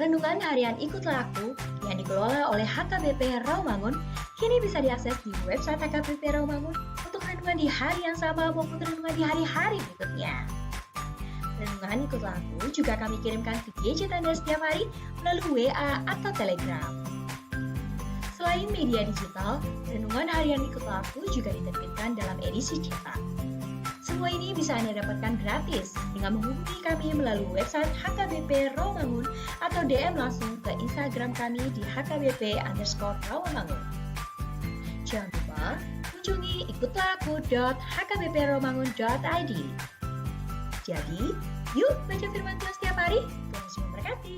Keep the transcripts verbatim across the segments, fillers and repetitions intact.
Renungan harian Ikutlah Aku yang dikelola oleh H K B P Rawamangun kini bisa diakses di website H K B P Rawamangun untuk renungan di hari yang sama maupun renungan di hari-hari berikutnya. Renungan Ikutlah Aku juga kami kirimkan ke gadget Anda setiap hari melalui W A atau Telegram. Selain media digital, renungan harian Ikutlah Aku juga diterbitkan dalam edisi cetak. Semua ini bisa Anda dapatkan gratis dengan menghubungi kami melalui website H K B P Rawamangun atau D M langsung ke Instagram kami di H K B P underscore Rawamangun. Jangan lupa kunjungi ikutlah aku dot H K B P rawamangun dot I D. Jadi, yuk baca firman Tuhan setiap hari. Tuhan Yesus memberkati.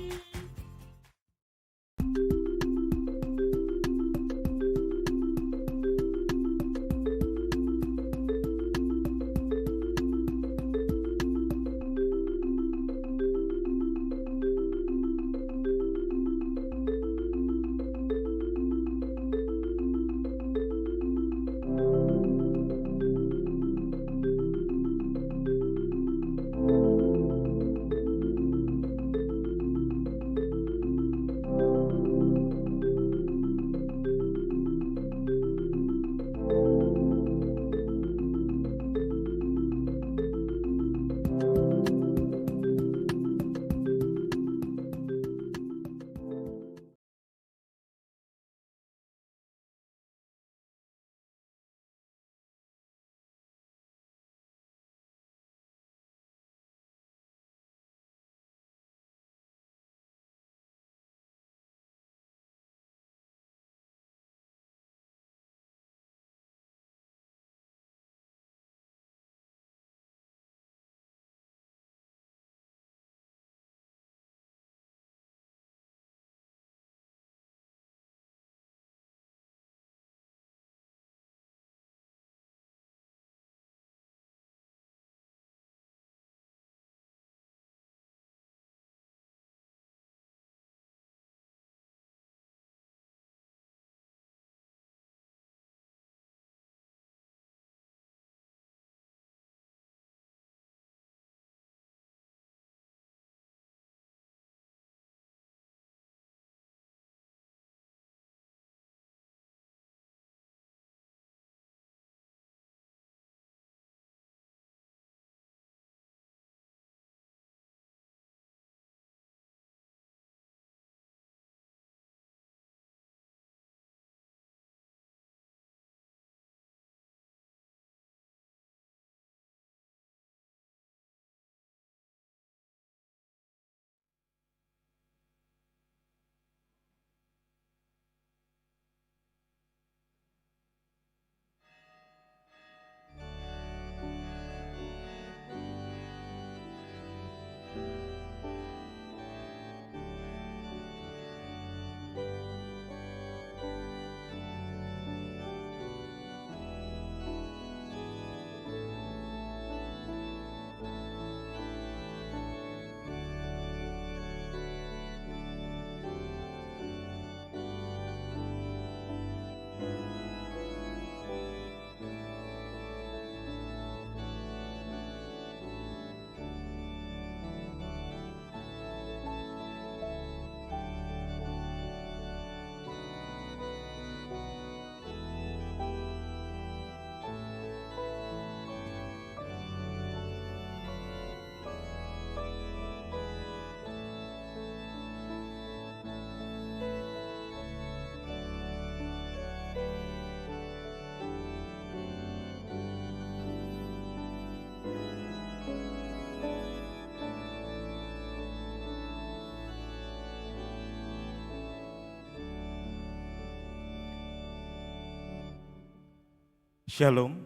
Syalom.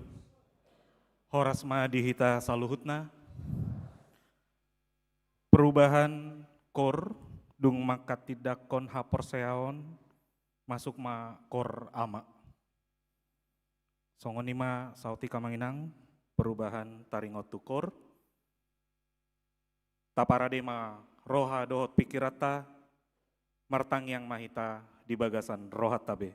Horas ma di hita saluhutna. Perubahan kor, dung manghatindanghon haporseaon, masuk ma kor ama. Songon i ma saotik amang inang, perubahan taringot tu kor. Taparade ma roha dohot pingkiranta, martangiang ma hita di bagasan rohanta be.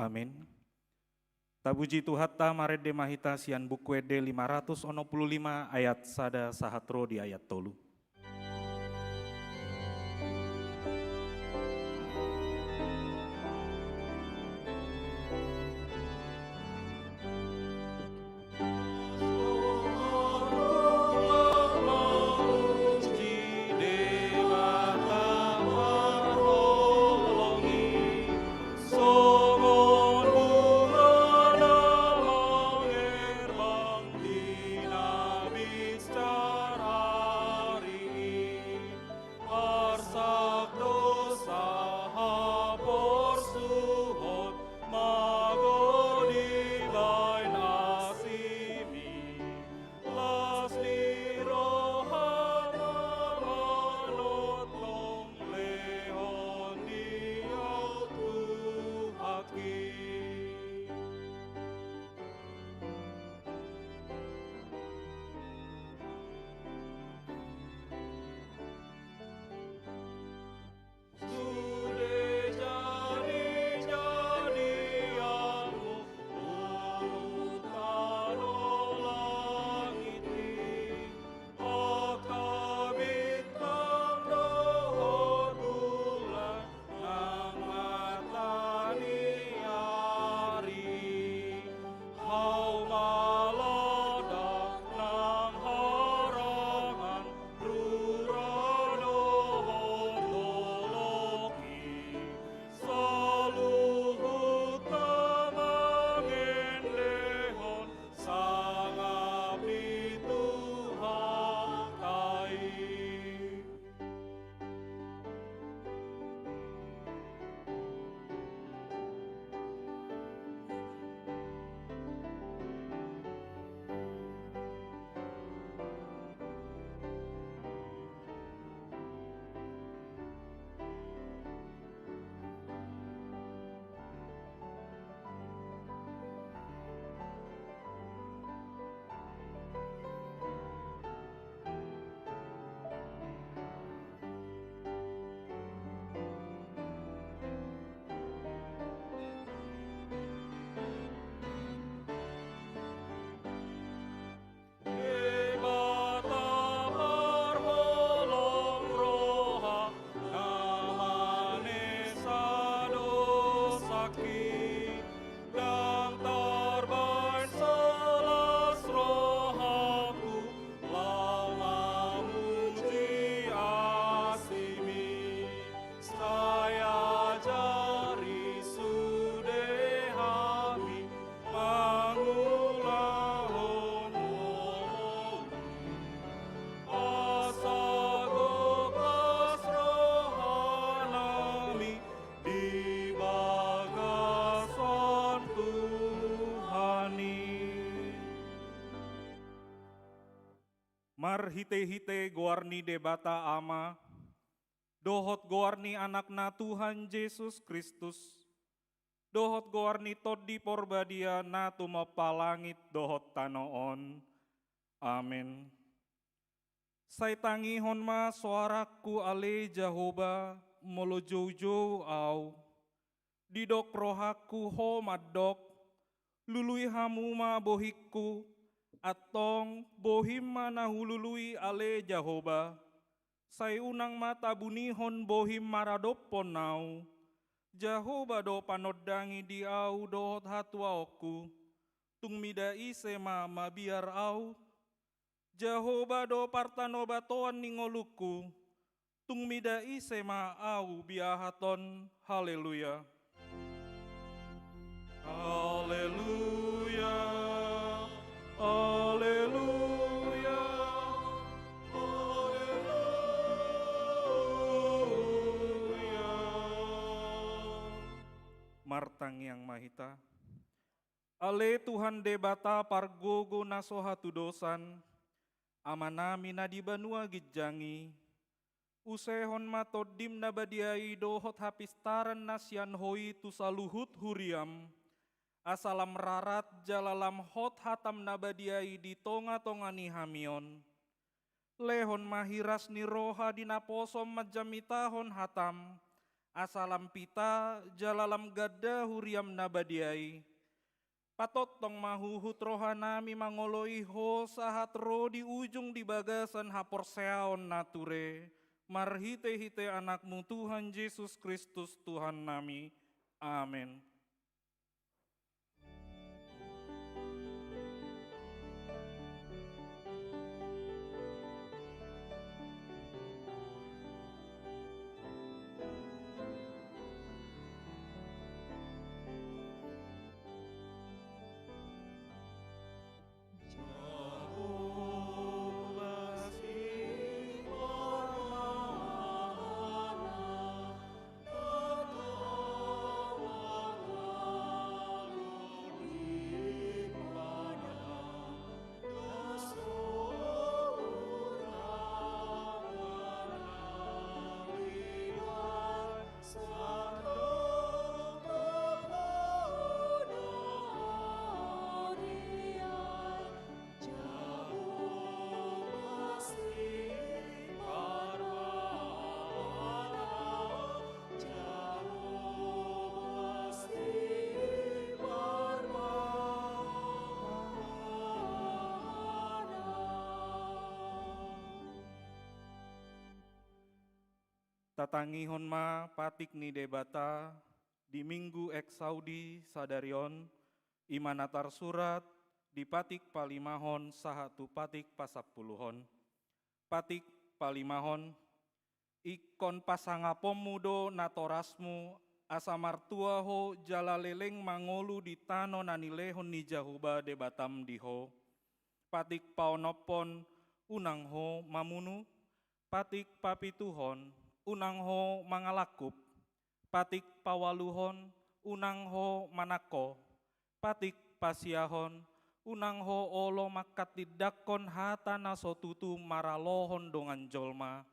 Amin. Tapuji Tuhanta, marende ma hita sian Buku Ende lima ratus onom pulu lima ayat sada sahat ro di ayat tolu. Songon bunga na mangerbang di nabit sian ari i, arsak do sahaporsuhon mago dibahen asimi. Las ni rohana manongtong lehon ni au Tuhanki. Sude jadi-jadianmu, langit tano langit i, angka bintang dohot bulan, nang mata ni ari. Hauma ladang nang harangan, rura dohot dolok i, saluhutna mangendehon sangap ni Tuhanta i. Debata parholong roha, na manesa dosangki, ndang tarbahen so las rohangku laho mamuji asimi. Sai ajari sude hami mangulahon holongmi, asa gok las rohanami di bagasan Tuhan i. Marhite-hite goar ni Debata Ama, dohot goar ni Anakna Tuhan Jesus Kristus, dohot goar ni Tondi Porbadia na tumompa langit dohot tano on. Amen. Sai tangihon ma soarangku ale Jahowa, molo joujou au. Didok rohangku ho mandok, lului hamu ma bohingku, antong bohim ma na hulului ale Jahowa. Sai unang ma tabunihon bohim maradophon au. Jahowa do panondangi di au dohot hatuaonku. Tung mida ise ma mabiar au? Jahowa do partanobatoan ni ngolungku. Tung mida ise ma au biahaton? Haleluya. Haleluya. Haleluya. Haleluya. Martangiang ma hita. Ale Tuhan Debata pargogo na so hatudosan, Amanami na di banua ginjang i, usehon ma Tondim na badia i dohot hapistaran na sian Ho i tu saluhut huriam, asa lam rarat jala lam hot hatam na badia i di tonga-tonga ni hami on. Lehon ma hiras ni roha di naposom manjamitahon hatam, asa lam pita jala lam ganda huriam na badia i. Patongtong ma huhut rohanami mangoloi Ho sahat ro di ujung di bagasan haporseaon na ture, marhitehite Anakmu Tuhan Jesus Kristus Tuhannami. Amen. Tatangihon ma patik ni Debata di Minggu Exaudi sadari on, i ma na tarsurat di patik palimahon sahat tu patik pasampuluhon. Patik palimahon. Ingkon pasangaponmu do natorasmu, asa martua ho jala leleng mangolu di tano na nilehon ni Jahowa Debatam di ho. Patik paonomhon, unang ho mamunu. Patik papituhon, unang ho mangalangkup. Patik paualuhon, unang ho manangko. Patik pasiahon, unang ho olo manghatindanghon hata na so tutu maralohon dongan jolma.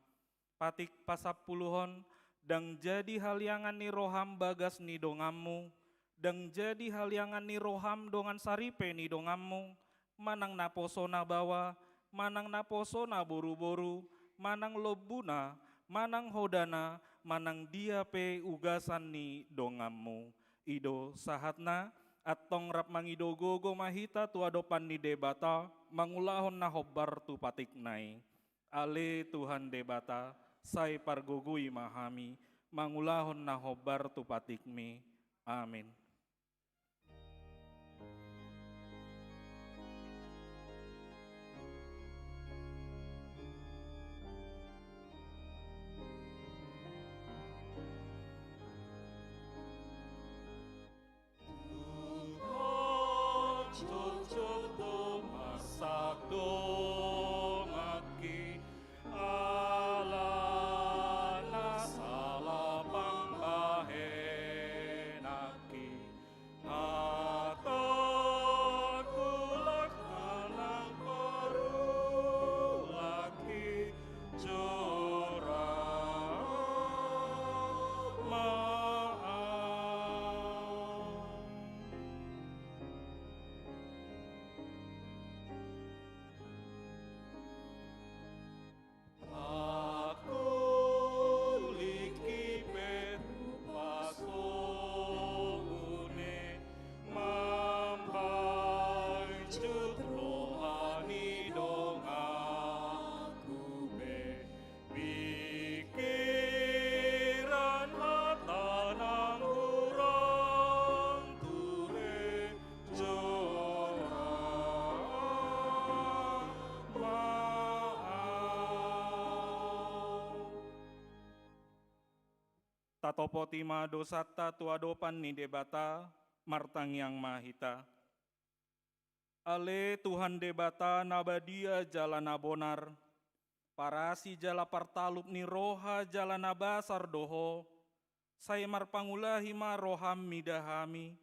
Patik pasampuluhon, ndang jadi haliangan ni roham bagas ni donganmu, ndang jadi haliangan ni roham dongan saripe ni donganmu, manang naposona baoa, manang naposona boruboru, manang lombuna, manang hodana, manang dia pe ugasan ni donganmu. I do sahatna, antong rap mangido gogo ma hita tu adopan ni Debata, mangulahon na hombar tu patikna i. Ale Tuhan Debata, sai pargogoi ma hami, mangulahon na hombar tu patikmi. Amin. Tuhan, jotjot do marsak donganki, alana sala pambahenanki. Hatangku, langkangku, parulangki, jora ma au. Aku lingki pe tu pasogune, mambahen jut roha ni donganku be. Pingkiran, hata nang hurang ture, jora ma au. Tatopoti ma dosanta tu adopan ni Debata, martangiang ma hita. Ale Tuhan Debata na badia jala na bonar, parasi jala partalup ni roha jala na basar do Ho, sai marpangulahi ma roham mida hami,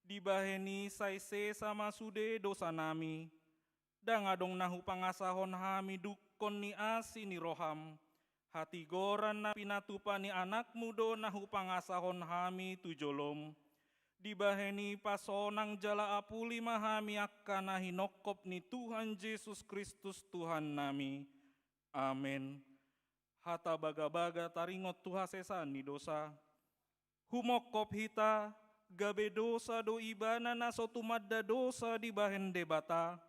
dibahen i sai sesa ma sude dosanami, ndang adong na hupangasahon hami dungkon ni asi ni roham, hatigoran na pinatupa ni Anakmu do na hupangasahon hami tu jolom. Dibahen i pasonang jala apuli ma hami angka na hinongkop ni Tuhan Jesus Kristus Tuhannami. Amen. hata bagabaga taringot tu hasesaan ni dosa. Humongkop hita, gabe dosa do ibana na so tumanda dosa dibahen Debata,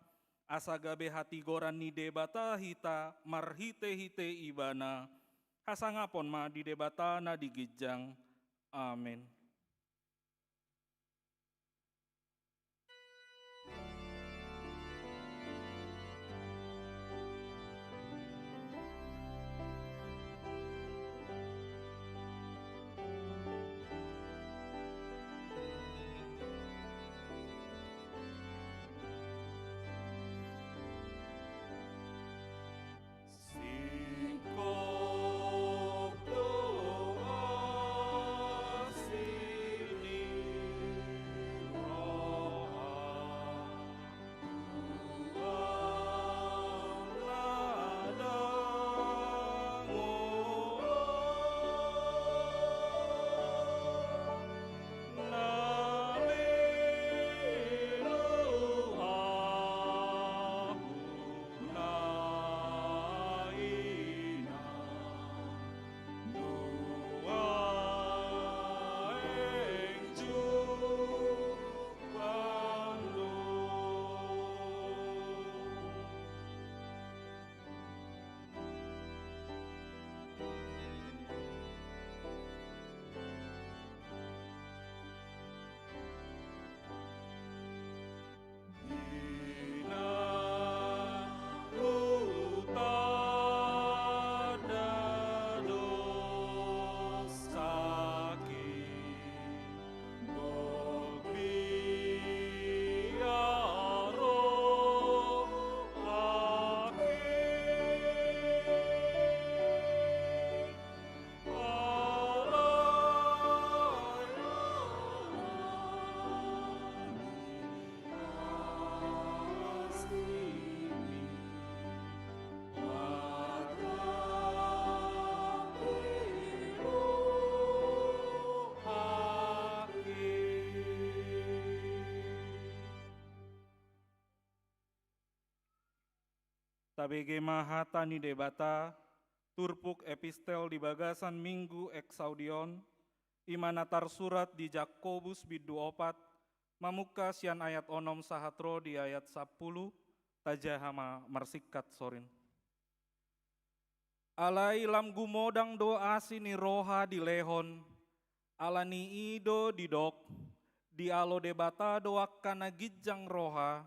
asa gabe hatigoran ni Debata hita marhitehite ibana. Hasangapon ma di Debata na di ginjang. Amen. Tabege ma hata ni Debata, turpuk epistel di bagasan Minggu Exaudi on, i ma na tarsurat di Jakobus bindu opat, mamungka sian ayat onom sahat ro di ayat sampulu, tajaha ma marsingkat sorin. Alai lam gumodang do asi ni roha dilehon, ala ni i do didok, dialo Debata do angka na ginjang roha,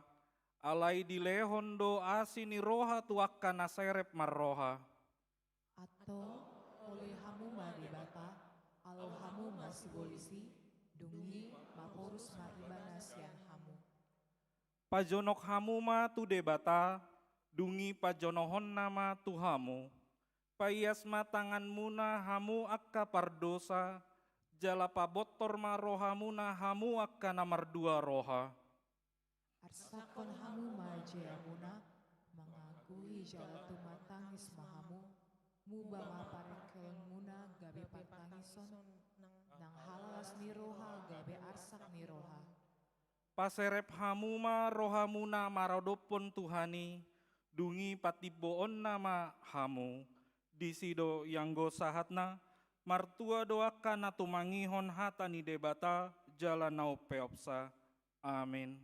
alai dilehon do asi ni roha tu angka na serep marroha. Antong, ole hamu ma Debata, alo hamu ma sibolis i, dung i maporus ma ibana sian hamu. Pajonok hamu ma tu Debata, dung i pajonohonna ma tu hamu. Paias ma tanganmuna hamu angka pardosa, jala pabontor ma rohamuna hamu angka na mardua roha. Arsakkon hamu ma jeamuna, mangaguhi jala tumatangis ma hamu, muba ma parengkelmuna gabe partangison, nang halalas ni roha gabe arsak ni roha. Paserep hamu ma rohamuna maradophon Tuhan i, dung i patimboonna ma hamu. Disi do ianggo sahatna, martua do angka na tumangihon hata ni Debata, jala na umpeopsa. Amin.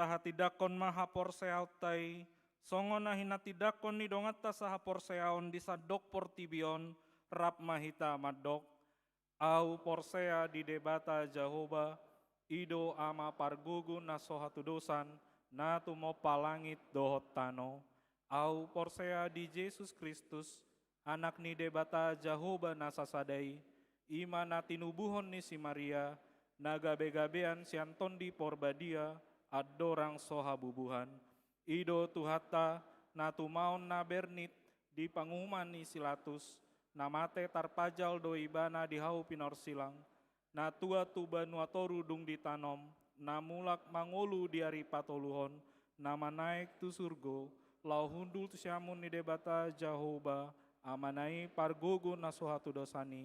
Tahatindangkon ma haporseaonta i, songon na hinatindangkon ni donganta sahaporseaon di sandok portibi on, rap ma hita mandok: Ahu porsea di Debata Jahowa, i do Ama pargogo na so hatudosan, na tumompa langit dohot tano. Ahu porsea di Jesus Kristus, Anak ni Debata Jahowa na sasada i, i ma na tinubuhon ni si Maria, na gabegabean sian Tondi Porbadia, andorang so habubuhan. I do Tuhanta, na tumaon na bernit di panguhuman ni si Latus, na mate tarpajal do Ibana di hau pinorsilang, na tuat tu banua toru dung ditanom, na mulak mangolu di ari patoluhon, na manaek tu surgo, laho hundul tu siamun ni Debata Jahowa, Amana i pargogo na so hatudosan i.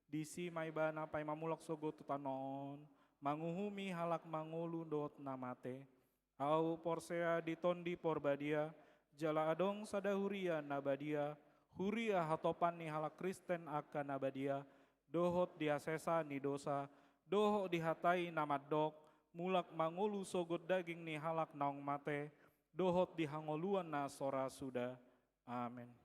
Disi ma Ibana paima mulak sogot tu tano on, manguhumi halak mangolu dohot na mate. Ahu porsea di Tondi Porbadia, jala adong sada huria na badia, huria hatopan ni halak Kristen angka na badia, dohot di hasesaan ni dosa, dohot di hata i na mandok, mulak mangolu sogot daging ni halak naung mate, dohot di hangoluan na so ra suda. Amen.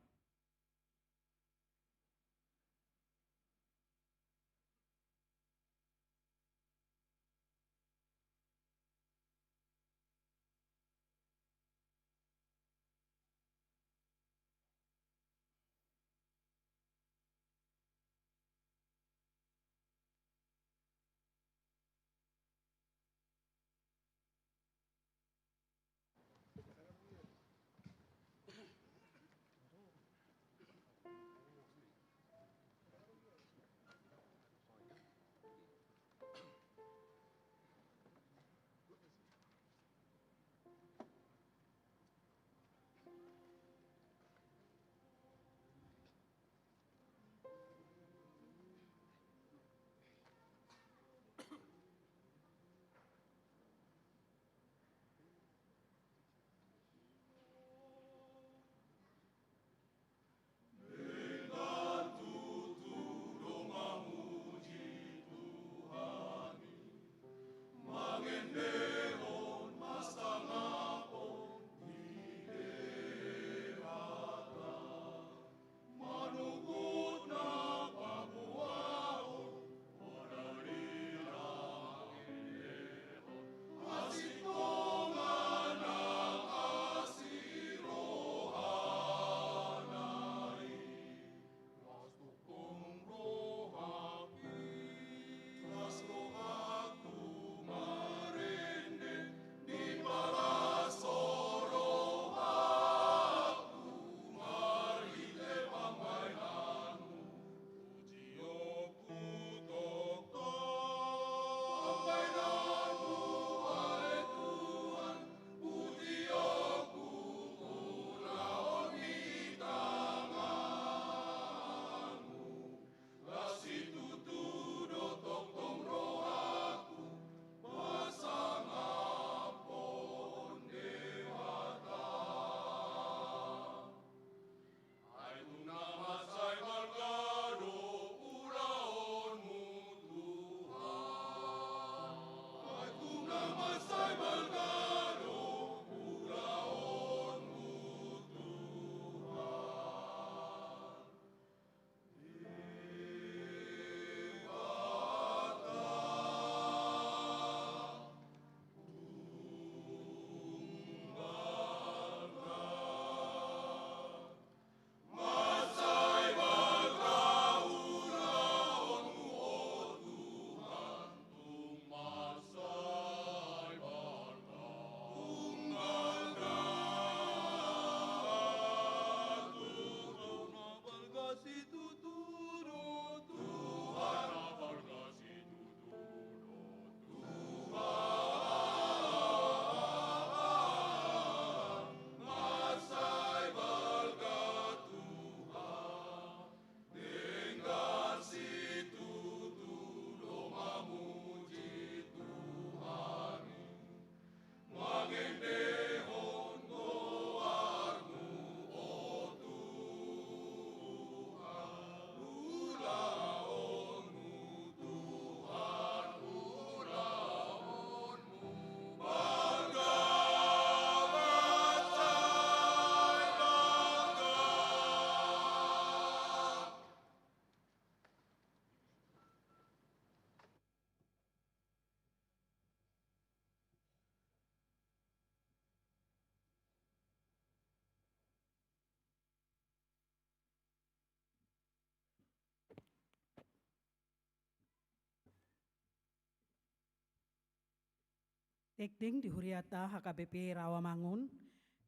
Tingting di huriata H K B P Rawamangun,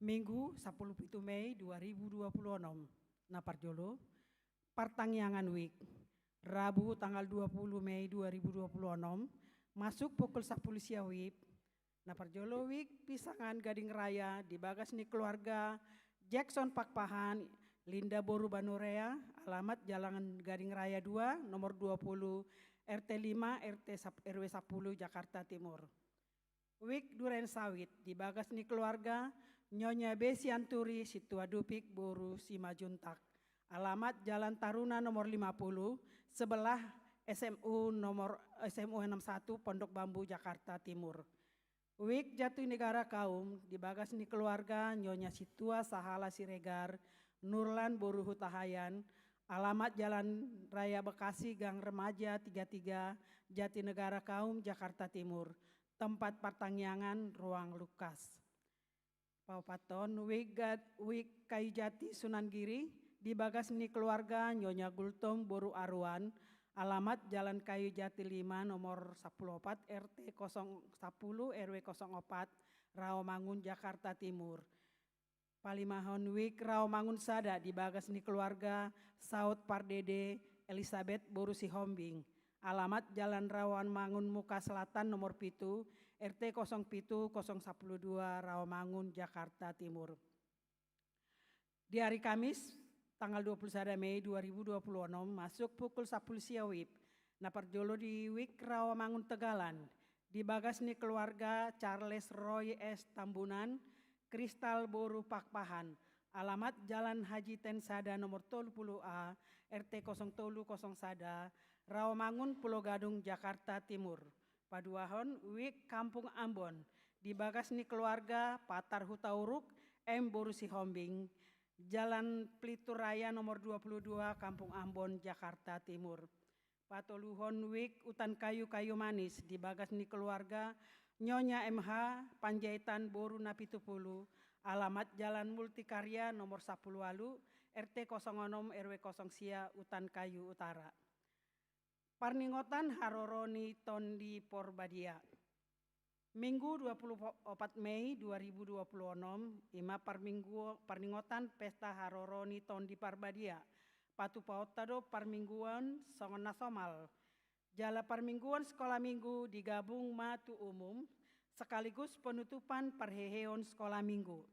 Minggu sampulu pitu Mei dua ribu dua puluh onom. Na parjolo, partangiangan wijk. Rabu tanggal dua puluh Mei dua ribu dua puluh onom, masuk pukul sampulu sia wib. Na parjolo, wijk pisangan gading raya di bagas ni keluarga Jackson Pakpahan, Linda boru Banurea, alamat Jalan Gading Raya dua, nomor dua puluh, R T lima, R T sap-, R W sampulu, Jakarta Timur. Wijk duren sawit di bagas ni keluarga Nyonya B Sianturi Situa Dupik boru Simajuntak, alamat Jalan Taruna nomor lima puluh, sebelah S M U nomor, S M U enam satu, Pondok Bambu, Jakarta Timur. Wijk Jatinegara Kaum di bagas ni keluarga Nyonya Situa Sahala Siregar, Nurlan boru Hutahaean, alamat Jalan Raya Bekasi, Gang Remaja tiga tiga, Jatinegara Kaum, Jakarta Timur. Tempat partangiangan ruang Lukas. Paopathon, wijk Gat-, wijk Kayu Jati Sunan Giri, di bagas ni keluarga Nyonya Gultom boru Aruan, alamat Jalan Kayu Jati lima, nomor sampulu opat, R T kosong sampulu, R W kosong opat, Rawamangun, Jakarta Timur. Palimahon, wijk Rawamangun Sada di bagas ni keluarga Saud Pardede Elisabeth boru Sihombing, alamat Jalan Rawamangun Muka Selatan nomor pitu, R T kosong pitu, kosong sampulu dua, Rawamangun, Jakarta Timur. Di hari Kamis, tanggal dua puluh sada Mei dua ribu dua puluh onom, masuk pukul sampulu sia wib. Na parjolo di wijk Rawamangun Tegalan, di bagas ni keluarga Charles Roy S Tambunan, Kristal boru Pakpahan, alamat Jalan Haji Ten Sada nomor tolu puluh A, R T kosong tolu kosong sada, Rawamangun, Pulo Gadung, Jakarta Timur. Paduahon, wijk Kampung Ambon, di bagas ni keluarga Patar Hutauruk M boru Sihombing, Jalan Pelitur Raya nomor dua puluh dua, Kampung Ambon, Jakarta Timur. Patoluhon, wijk Utan Kayu Kayu Manis, di bagas ni keluarga Nyonya M H Panjaitan boru Napitupulu, alamat Jalan Multikarya nomor sampulu ualu, R T kosong onom, R W kosong sia, Utan Kayu Utara. Parningotan haroro ni Tondi Porbadia. Minggu dua puluh opat Mei dua ribu dua puluh onom, ima parminggu-, parningotan pesta haroro ni Tondi Parbadia. Patupaonta do parmingguon songon na somal. Jala parmingguon sekolah minggu digabung ma tu umum, sekaligus penutupan parheheon sekolah minggu.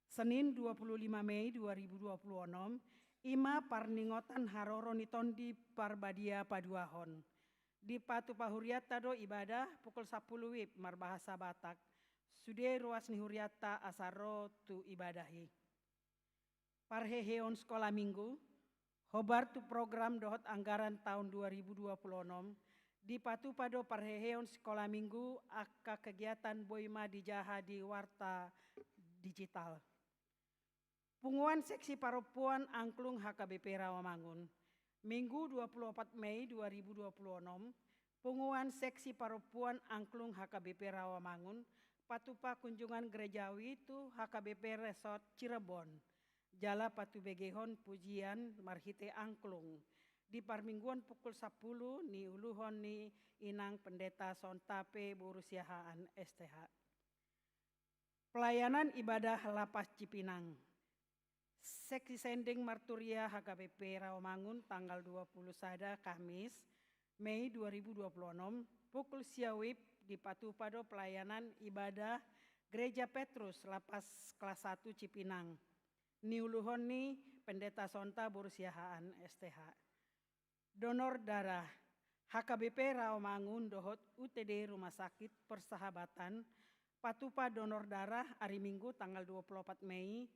Senin dua puluh lima Mei dua ribu dua puluh onom, ima parningotan haroro ni Tondi Parbadia paduahon. Dipatupa hurianta do ibadah pukul sampulu wib marbahasa Batak. Sude ruas ni hurianta asa ro tu ibadah i. Parheheon sekolah minggu, hombar tu program dohot anggaran taon dua ribu dua puluh onom, dipatupa do parheheon sekolah minggu angka kegiatan boi ma dijaha di warta digital. Punguan Seksi Parompuan Angklung H K B P Rawamangun. Minggu dua puluh opat Mei dua ribu dua puluh onom, Punguan Seksi Parompuan Angklung H K B P Rawamangun patupa kunjungan gerejawi tu H K B P Resort Cirebon. Jala patubegehon pujian marhite angklung. Di parmingguon pukul sampulu niuluhon ni Inang Pendeta Sontape boru Siahaan S T H. Pelayanan ibadah Lapas Cipinang. Seksi Sendeng Marturia H K B P Rawamangun tanggal dua puluh sada Kamis, Mei dua ribu dua puluh onom, pukul sia wib dipatupa do pelayanan ibadah Gereja Petrus Lapas kelas satu Cipinang. Niuluhon ni Pendeta Sonta boru Siahaan S T H. Donor darah. H K B P Rawamangun dohot U T D Rumah Sakit Persahabatan patupa donor darah ari Minggu tanggal dua puluh opat Mei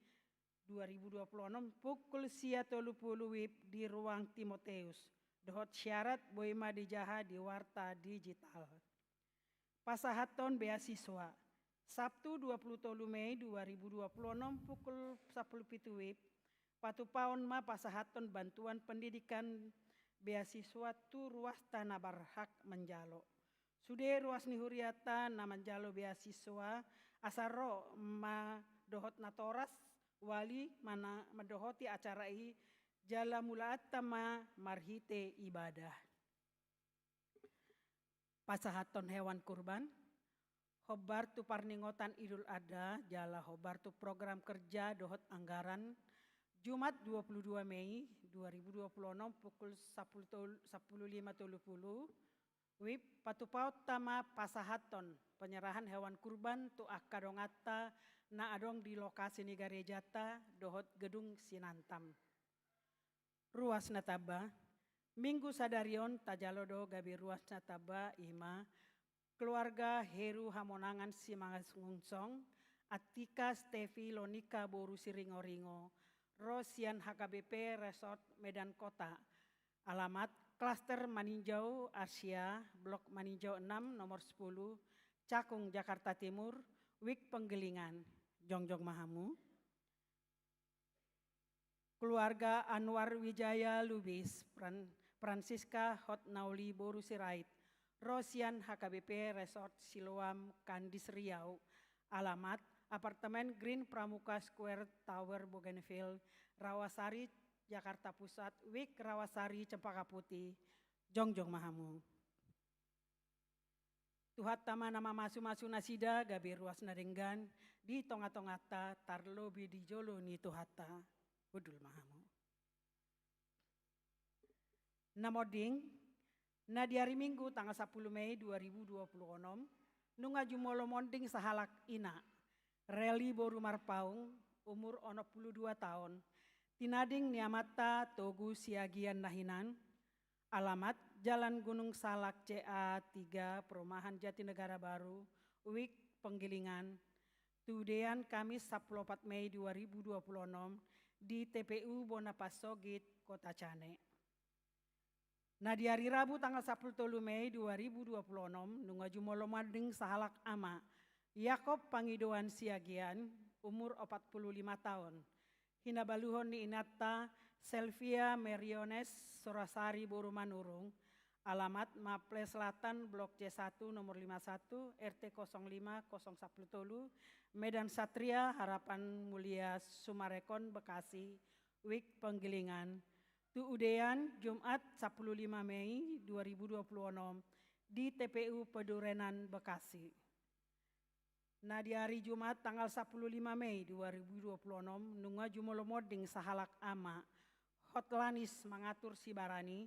dua ribu dua puluh onom pukul sia tolu puluh wib di ruang Timoteus. Dohot syarat boi ma dijaha di warta digital. Pasahathon beasiswa. Sabtu dua puluh tolu Mei dua ribu dua puluh onom pukul sampulu pitu wib, patupaon ma pasahathon bantuan pendidikan beasiswa tu ruasta na berhak manjalo. Sude ruas ni hurianta na manjalo beasiswa asa ro ma dohot natoras, wali mana mandohoti acara i, jala mulaanta ma marhite ibadah. Pasahathon hewan kurban. Hombar tu parningotan Idul Adha jala hombar tu program kerja dohot anggaran, Jumat dua puluh dua Mei dua ribu dua puluh enam, pukul sapuluh tol-, sapuluh lima tolu pulu, WIB, patupaonta ma pasahathon penyerahan hewan kurban tu angka donganta na adong di lokasi ni garejanta dohot gedung Sinantam. Ruas na tamba. Minggu sadari on tajalo do gabe ruas na tamba, i ma keluarga Heru Hamonangan Simanjuntak, Antika Stefi Lonika boru Siringoringo, ro sian H K B P Resort Medan Kota. Alamat Klaster Maninjau Asia, Blok Maninjau enam, nomor sepuluh, Cakung, Jakarta Timur, WIB penggilingan. Jongjong ma hamu. Keluarga Anwar Wijaya Lubis, Fran-, Francisca Hotnauli boru Sirait, ro sian H K B P Resort Siloam, Kandis, Riau. Alamat apartemen Green Pramuka Square Tower Bougainville, Rawasari, Jakarta Pusat, WIB Rawasari Cempaka Putih. Jongjong ma hamu. Tuhanta ma na mamasumasu nasida gabe ruas na denggan di tongatonganta, tarlobi di jolo ni Tuhanta. Hundul ma hamu. Na monding, na di ari Minggu tanggal sapuluh Mei dua ribu dua puluh onom, nunga jumolo monding sahalak ina, Reli boru Marpaung, umur onom puluh dua taon, tinading ni amanta Togu Siagian na hinan. Alamat Jalan Gunung Salak C A tiga, Perumahan Jatinegara Baru, WIB penggilingan. Tu udean Kamis sapuluh opat Mei dua ribu dua puluh onom di T P U Bona Pasogit, Kota Cane. Na di ari Rabu tanggal sapuluh tolu Mei dua ribu dua puluh onom, nunga jumolo monding sahalak ama, Yakob Pangidoan Siagian, umur opat puluh lima taon, hinabaluhon ni inanta Selvia Meriones Sorasari boru Manurung. Alamat Maple Selatan, Blok C satu, nomor lima satu, R T kosong lima, kosong sapuluh tolu, Medan Satria, Harapan Mulia, Sumarekon, Bekasi, WIB penggilingan. Tu udean Jumat sapuluh lima Mei dua ribu dua puluh onom di T P U Pedurenan, Bekasi. Na di ari Jumat tanggal sapuluh lima Mei dua ribu dua puluh onom, nunga jumolo monding sahalak ama, Hotlanis Mangatur Sibarani,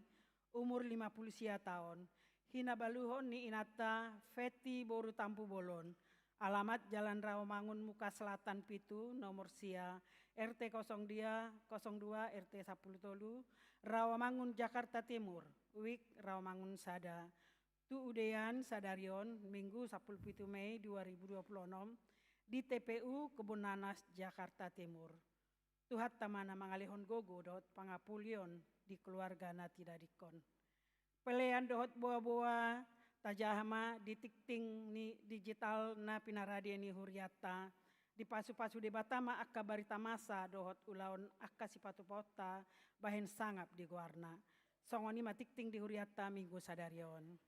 umur lima puluh sia taon, hinabaluhon ni inanta Feti boru Tampubolon. Alamat Jalan Rawamangun Muka Selatan pitu, nomor sia, R T kosong dua, kosong dua, R T sapuluh tolu, Rawamangun, Jakarta Timur, WIB Rawamangun sada. Tu udean sadari on, Minggu sapuluh pitu Mei dua ribu dua puluh onom di T P U Kebun Nanas, Jakarta Timur. Tuhanta ma na mangalehon gogo dohot pangapulion di keluarga na tinadingkon. Pelean dohot boaboa, tajaha ma di tingting ni digital na pinarade ni hurianta. Dipasupasu Debata ma angka barita masa dohot ulaon angka sipatupaonta bahen sangap di goarna. Songon i ma tingting di hurianta Minggu sadari on.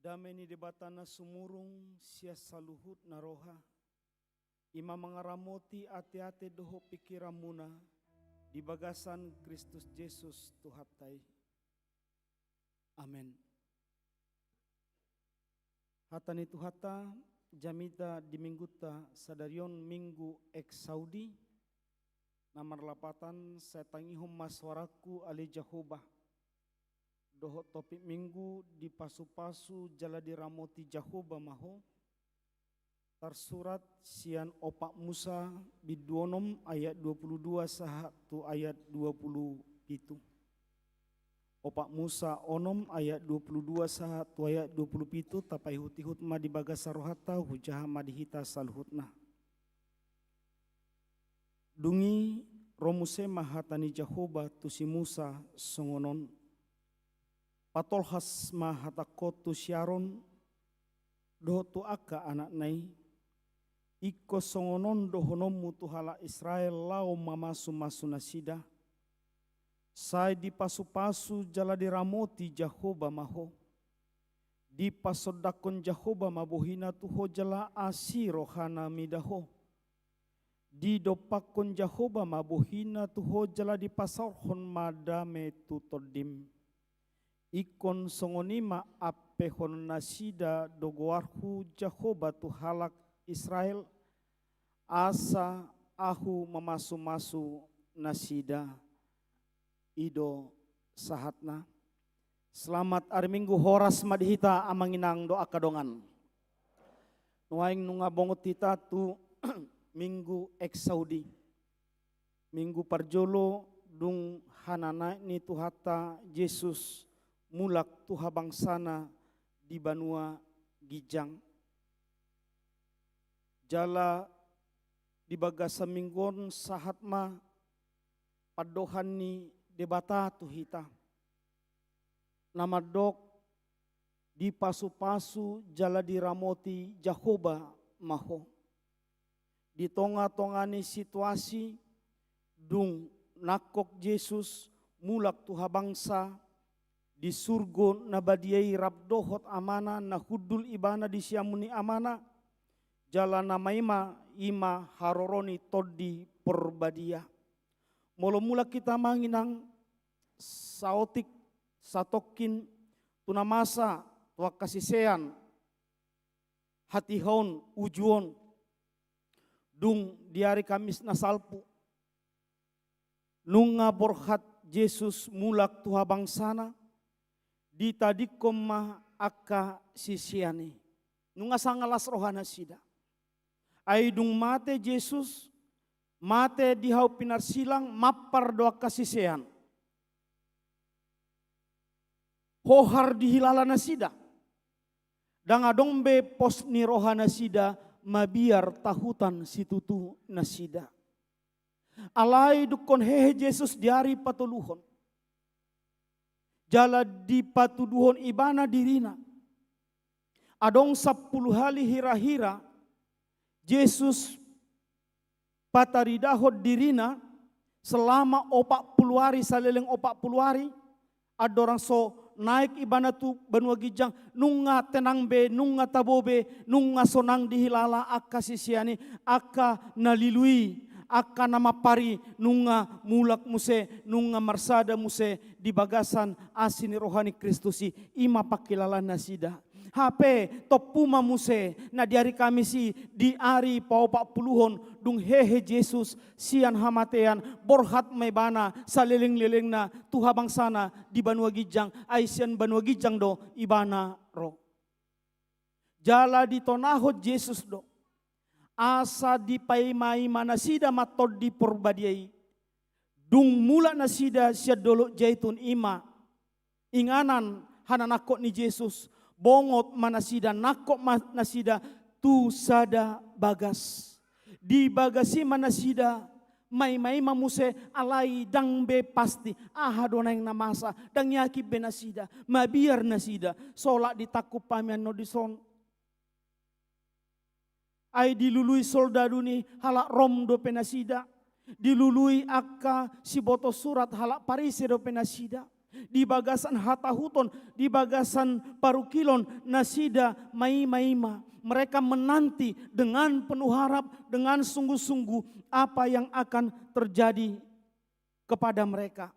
Dame ni Debata na sumurung sian saluhut na roha, i ma mangaramoti ateate dohot pingkiranmuna di bagasan Kristus Jesus Tuhanta i. Amen. Hata ni Tuhanta, jamita di minggunta sadari on Minggu Exaudi, na marlapatan Sai tangihon ma soarangku ale Jahowa. Dohot topik minggu, dipasupasu jala diramoti Jahowa ma ho. Tarsurat sian Opat Musa bindu onom ayat dua pulu dua sahat tu ayat dua pulu pitu. Opat Musa onom ayat dua pulu dua sahat tu ayat dua pulu pitu, tapaihutihut ma di bagasan rohanta, hujaha ma di hita saluhutna. Dung i ro muse ma hata ni Jahowa tu si Musa songon on: Patolhas ma hatangkon tu si Aron dohot tu angka anakna i, ingkon songon on dohononmu tu halak Israel laho mamasumasu nasida: Sai dipasupasu jala diramoti Jahowa ma ho. Dipasondangkon Jahowa ma bohina tu ho jala asi rohana mida ho. Didompakkon Jahowa ma bohina tu ho jala dipasaorhon ma dame tu tondim. Ingkon songon i ma ampehonon nasida do goarhu Jahowa tu halak Israel, asa ahu mamasumasu nasida. I do sahatna. Selamat ari Minggu, horas ma di hita amang inang dohot angka dongan. Nuaeng nunga bongot hita tu Minggu Exaudi. Minggu parjolo dung hananaek ni Tuhanta Jesus mulak tu habangsana di banua ginjang. Jala di bagasan minggu on sahat ma pandohan ni Debata tu hita, na mandok: Dipasupasu jala diramoti Jahowa ma ho. Di tongatonga ni situasi dung nangkok Jesus mulak tu habangsa di surgo na badia i rap dohot Amana, na hundul ibana di siamun ni Amana, jala na maima i ma haroro ni Tondi Porbadia. Molo mulak hita amang inang saotik satongkin tu na masa tu angka sisean, hatiha on, uju on, dung di ari Kamis na salpu, nunga borhat Jesus mulak tu habangsana, ditadingkon ma angka sisean i. Nunga sanga las roha nasida. Ai dung mate Jesus, mate di hau pinarsilang, mampar do angka sisean. Hohar dihilala nasida. Ndang adong be pos ni roha nasida mabiar tahutan situtu nasida. Alai dungkon hehe Jesus di ari patoluhon, jala dipatuduhon ibana dirina. Adong sampulu hali hirahira Jesus pataridahon dirina selama opat pulu ari, saleleng opat pulu ari. Andorang so naek ibana tu banua ginjang, nunga tenang be, nunga tabo be, nunga sonang dihilala angka sisean i, angka na lilu i, angka na mampar i, nunga mulak muse, nunga marsada muse di bagasan asi ni roha ni Kristus i. I ma pangkilalaan nasida. Hape tompu ma muse na di ari Kamis i, di ari paopat puluhon, dung hehe Jesus sian hamatean, borhat ma ibana salelenglelengna tu habangsana di banua ginjang, ai sian banua ginjang do ibana ro. Jala ditonahon Jesus do asa dipaimaima nasida ma Tondi Porbadia i. Dung mulak nasida sian Dolok Jaitun, i ma inganan hananangkok ni Jesus, bongot ma nasida, nangkok ma nasida tu sada bagas. Di bagas i ma nasida maimaima muse, alai ndang be pasti aha do naeng na masa, ndang yakin be nasida, mabiar nasida. Solak ditangkup hami annon dison. Ai dilului soldadu ni halak Rom dope nasida, dilului angka siboto surat halak Parise dope nasida. Di bagasan hatahuton, di bagasan parungkilon, nasida maimaima. Mereka menanti dengan penuh harap, dengan sungguh-sungguh apa yang akan terjadi kepada mereka.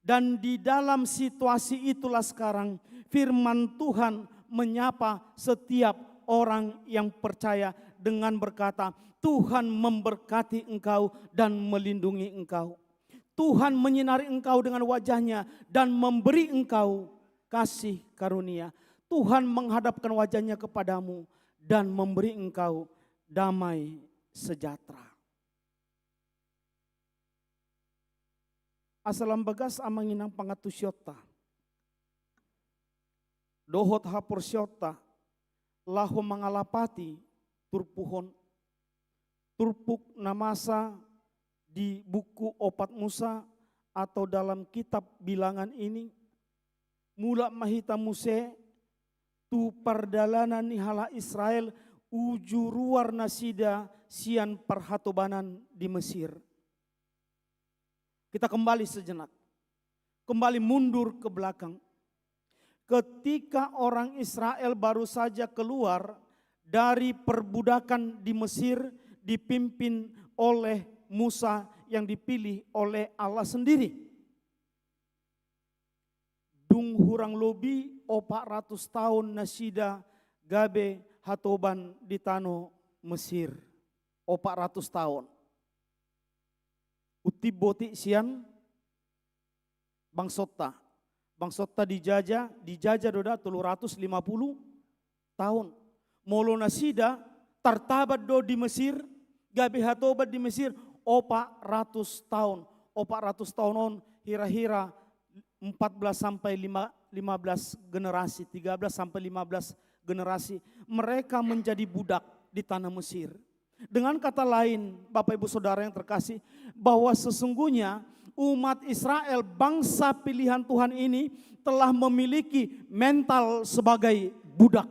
Dan di dalam situasi itulah sekarang firman Tuhan menyapa setiap orang yang percaya dengan berkata, "Tuhan memberkati engkau dan melindungi engkau. Tuhan menyinari engkau dengan wajah-Nya dan memberi engkau kasih karunia. Tuhan menghadapkan wajah-Nya kepadamu dan memberi engkau damai sejahtera." Asa lam bagas, amang inang, pangantusionta dohot haporseaonta laho mangalapati turpuk on, turpuk na masa di buku Opat Musa atau dalam kitab Bilangan ini, mulak ma hita muse tu pardalanan ni halak Israel uju ruar nasida sian parhatobanan di Mesir. Kita kembali sejenak. Kembali mundur ke belakang. Ketika orang Israel baru saja keluar dari perbudakan di Mesir, dipimpin oleh Musa yang dipilih oleh Allah sendiri. Dung hurang lobi opat ratus taon nasida gabe hatoban di tano Mesir. Opat ratus taon. Untimbotik sian bangsonta. Bangsonta dijajah, dijajah do da tolu ratus lima pulu taon. Molo nasida tartaban do di Mesir, gabe hatoban di Mesir, opat ratus taon. Opat ratus taon on hira-hira empat belas sampai lima, lima belas generasi, tiga belas sampai lima belas generasi. Mereka menjadi budak di tanah Mesir. Dengan kata lain, Bapak Ibu Saudara yang terkasih, bahwa sesungguhnya umat Israel, bangsa pilihan Tuhan ini, telah memiliki mental sebagai budak,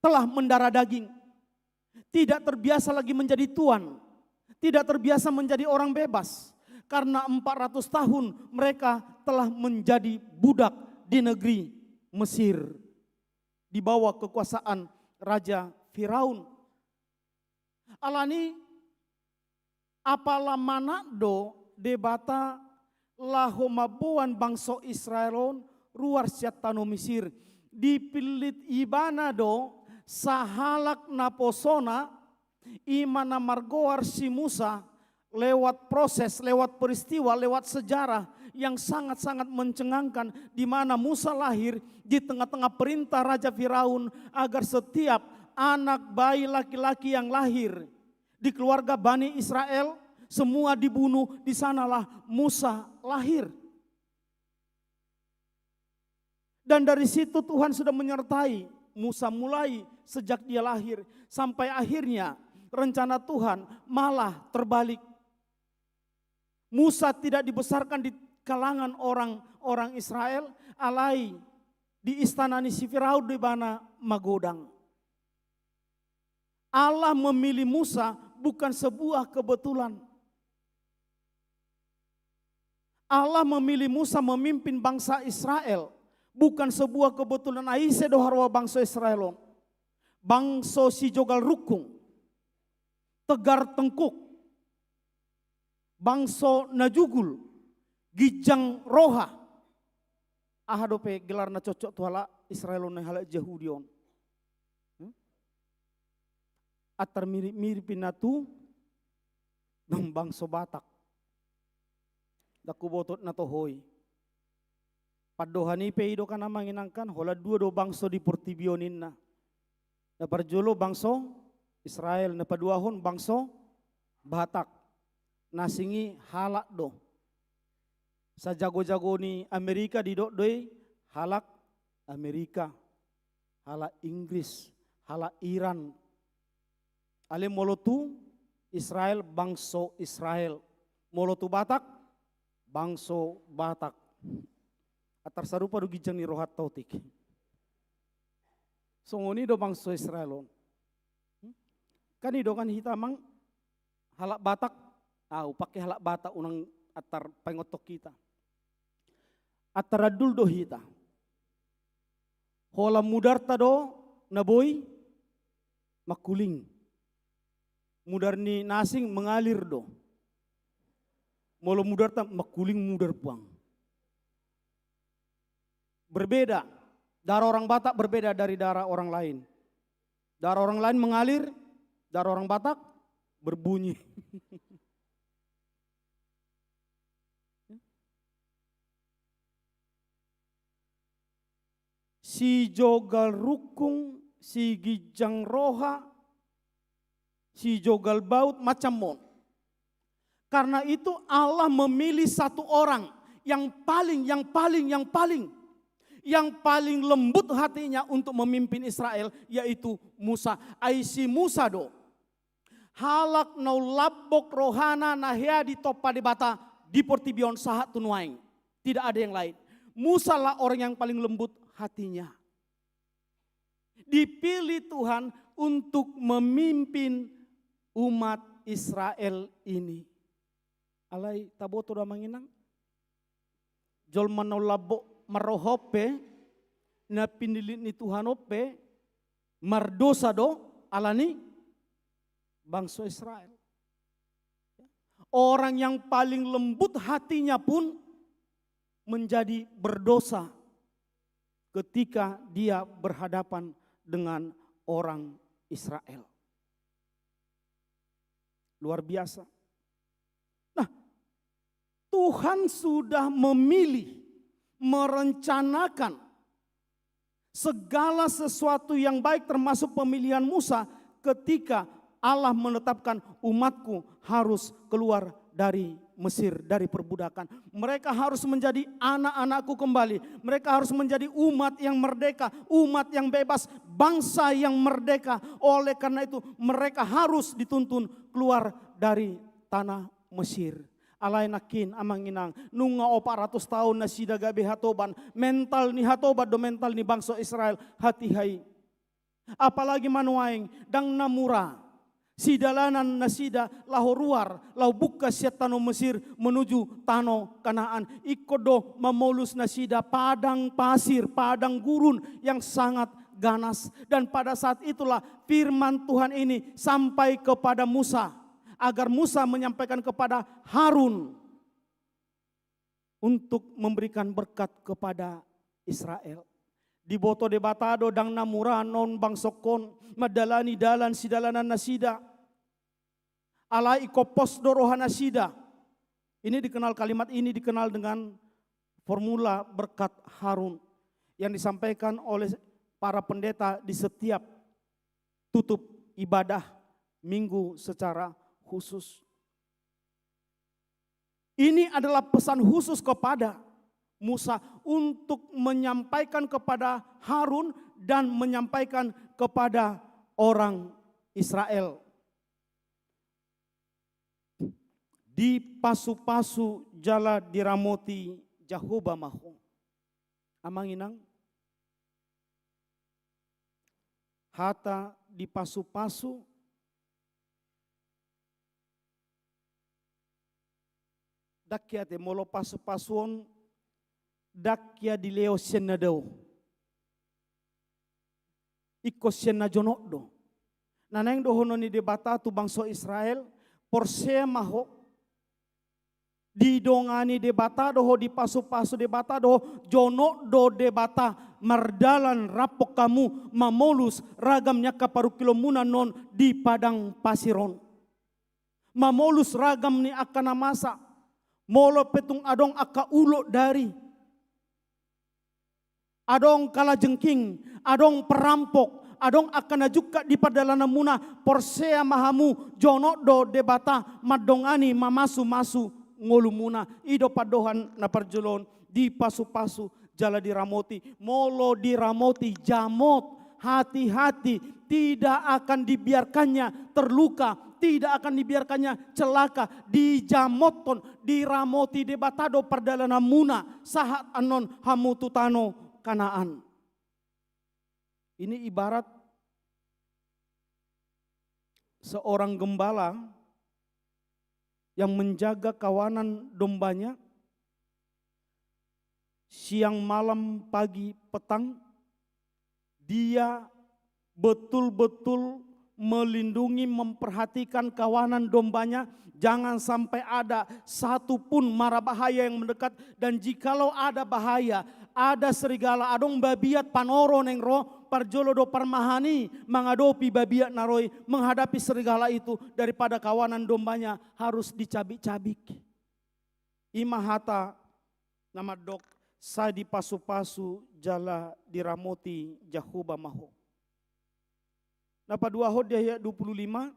telah mendarah daging, tidak terbiasa lagi menjadi tuan, tidak terbiasa menjadi orang bebas, karena empat ratus tahun mereka telah menjadi budak di negeri Mesir, di bawah kekuasaan Raja Firaun. Alani apala manat do Debata laho mamboan bangso Israel on ruar sian tano Misir. Dipillit Ibana do sahalak naposona, i ma na margoar si Musa, lewat proses, lewat peristiwa, lewat sejarah yang sangat-sangat mencengangkan, di mana Musa lahir di tengah-tengah perintah Raja Firaun agar setiap anak bayi laki-laki yang lahir di keluarga Bani Israel semua dibunuh, di sanalah Musa lahir. Dan dari situ Tuhan sudah menyertai Musa mulai sejak dia lahir, sampai akhirnya rencana Tuhan malah terbalik. Musa tidak dibesarkan di kalangan orang-orang Israel, alai di istana ni si Firaun do ibana magodang. Allah memilih Musa bukan sebuah kebetulan. Allah memilih Musa memimpin bangsa Israel bukan sebuah kebetulan. Ai ise do haroa bangso Israel on? Bangso sijogal rungkung, tegar tengkuk, bangso na jugul, ginjang roha. Aha dope gelar na cocok tu halak Israel on, halak Jahudi on? Hmm? Antar mirip-mirip inna tu bangso Batak. Ndang huboto na toho i. Pandohan i pe i do kan, amang inang, kan, holan dua do bangso di portibi on ninna. Na parjolo bangso Israel, na paduahon bangso Batak. Na asing i halak do. Sajago-jago ni Amerika didok do i halak Amerika, halak Inggris, halak Iran. Alai molo tu Israel, bangso Israel. Molo tu Batak, bangso Batak. Antar sarupa do ginjang ni rohanta otik. Songon i do bangso Israel on. Hmm? Kan i do kan hita, amang, halak Batak, ah, hupake halak Batak, unang antar paingothon hita. Antar andul do hita. Holan mudarta do na boi mangkuling. Mudar ni na asing mengalir do. Molo mudarta mangkuling mudar puang. Berbeda. Darah orang Batak berbeda dari darah orang lain. Darah orang lain mengalir, darah orang Batak berbunyi. Sijogal rungkung, siginjang roha, sijogal baut, macam on. Karena itu Allah memilih satu orang yang paling, yang paling, yang paling, yang paling lembut hatinya untuk memimpin Israel, yaitu Musa. Ai si Musa do halak na lambok rohana na hea ditompa Debata di portibi on sahat tu nuaeng. Tidak ada yang lain. Musa lah orang yang paling lembut hatinya. Dipilih Tuhan untuk memimpin umat Israel ini. Alai taboto do, amang inang? Jolma na lambok marroha on pe, na pinillit ni Tuhan on pe, mardosa do alani bangso Israel. Orang yang paling lembut hatinya pun menjadi berdosa ketika dia berhadapan dengan orang Israel. Luar biasa. Nah, Tuhan sudah memilih, merencanakan segala sesuatu yang baik, termasuk pemilihan Musa, ketika Allah menetapkan, "Umatku harus keluar dari Mesir, dari perbudakan. Mereka harus menjadi anak-anakku kembali. Mereka harus menjadi umat yang merdeka, umat yang bebas, bangsa yang merdeka. Oleh karena itu, mereka harus dituntun keluar dari tanah Mesir." Alai nangkin, amang inang, nunga opat ratus taon nasida gabe hatoban, mental ni hatoban do mental ni bangso Israel hatiha i. Apalagi ma nuaeng, ndang na mura sidalanan nasida laho ruar, laho bungka sian tano Mesir menuju tano Kanaan. Ingkon do mamolus nasida padang pasir, padang gurun yang sangat ganas. Dan pada saat itulah firman Tuhan ini sampai kepada Musa, agar Musa menyampaikan kepada Harun untuk memberikan berkat kepada Israel. Diboto Debata do ndang na mura annon bangsongkon mandalani dalan sidalanan nasida. Alai ingkon pos do roha nasida. Ini dikenal, kalimat ini dikenal dengan formula berkat Harun yang disampaikan oleh para pendeta di setiap tutup ibadah Minggu secara khusus. Ini adalah pesan khusus kepada Musa untuk menyampaikan kepada Harun dan menyampaikan kepada orang Israel. Dipasupasu jala diramoti Jahowa ma ho. Amang inang, hata dipasupasu, ndang hea ate, molo pasupasu on ndang hea dilehon sian na dao. Ingkon sian na jonok do. Na naeng dohonon ni Debata tu bangso Israel, porsea ma ho, didongani Debata do ho, dipasupasu Debata do ho, jonok do Debata mardalan rap hamu mamolus ragam ni angka parungkilonmuna annon di padang pasir on. Mamolus ragam ni angka na masa, molo pe tung adong angka ulo dari, adong kalajengking, adong perampok, adong angka na jungkat di pardalananmuna, porsea ma hamu, jonok do Debata mandongani, mamasumasu ngolumuna. I do pandohan na parjolo on, dipasupasu jala diramoti. Molo diramoti, jamot, hati-hati, tidak akan dibiarkannya terluka, tidak akan dibiarkannya celaka, dijamothon, diramoti Debata do pardalananmuna, sahat annon hamu tu tano Kanaan. Ini ibarat seorang gembala yang menjaga kawanan dombanya, siang, malam, pagi, petang, dia betul-betul melindungi, memperhatikan kawanan domba-Nya. Jangan sampai ada satu pun mara bahaya yang mendekat. Dan jikalau ada bahaya, ada serigala, adong babiat panoro naeng ro, parjolo do parmahan i mangadopi babiat na ro i, menghadapi serigala itu, daripada kawanan domba-Nya harus dicabik-cabik. I ma hata na mandok: Sai dipasu-pasu jala diramoti Jahowa ma ho. Na paduahon di ayat dua puluh lima,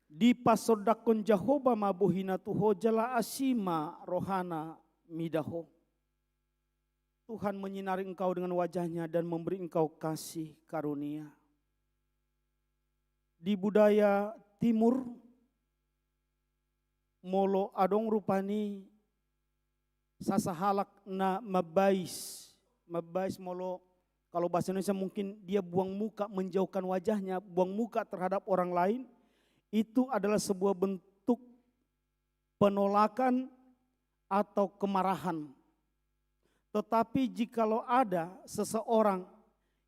dipasondanghon Jahowa ma bohi-Na tu ho jala asi ma roha-Na mida ho. Tuhan menyinari engkau dengan wajah-Nya dan memberi engkau kasih karunia. Di budaya Timur, molo adong rupani sasahalak na mambais, mambais molo, kalau bahasa Indonesia mungkin dia buang muka, menjauhkan wajahnya, buang muka terhadap orang lain, itu adalah sebuah bentuk penolakan atau kemarahan. Tetapi jikalau ada seseorang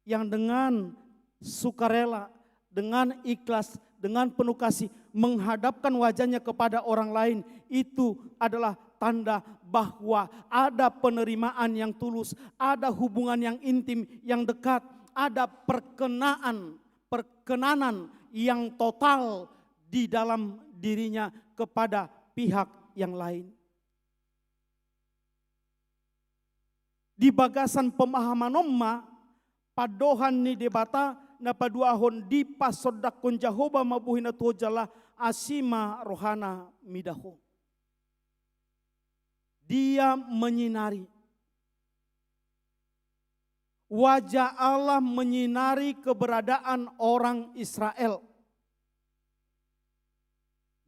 yang dengan sukarela, dengan ikhlas, dengan penuh kasih menghadapkan wajahnya kepada orang lain, itu adalah tanda bahwa ada penerimaan yang tulus, ada hubungan yang intim, yang dekat, ada perkenaan, perkenanan yang total di dalam dirinya kepada pihak yang lain. Di bagasan pemahaman on ma, pandohan ni Debata na paduahon: dipasondanghon Jahowa ma bohi-Na tu ho jala asi ma roha-Na mida ho. Dia menyinari. Wajah Allah menyinari keberadaan orang Israel.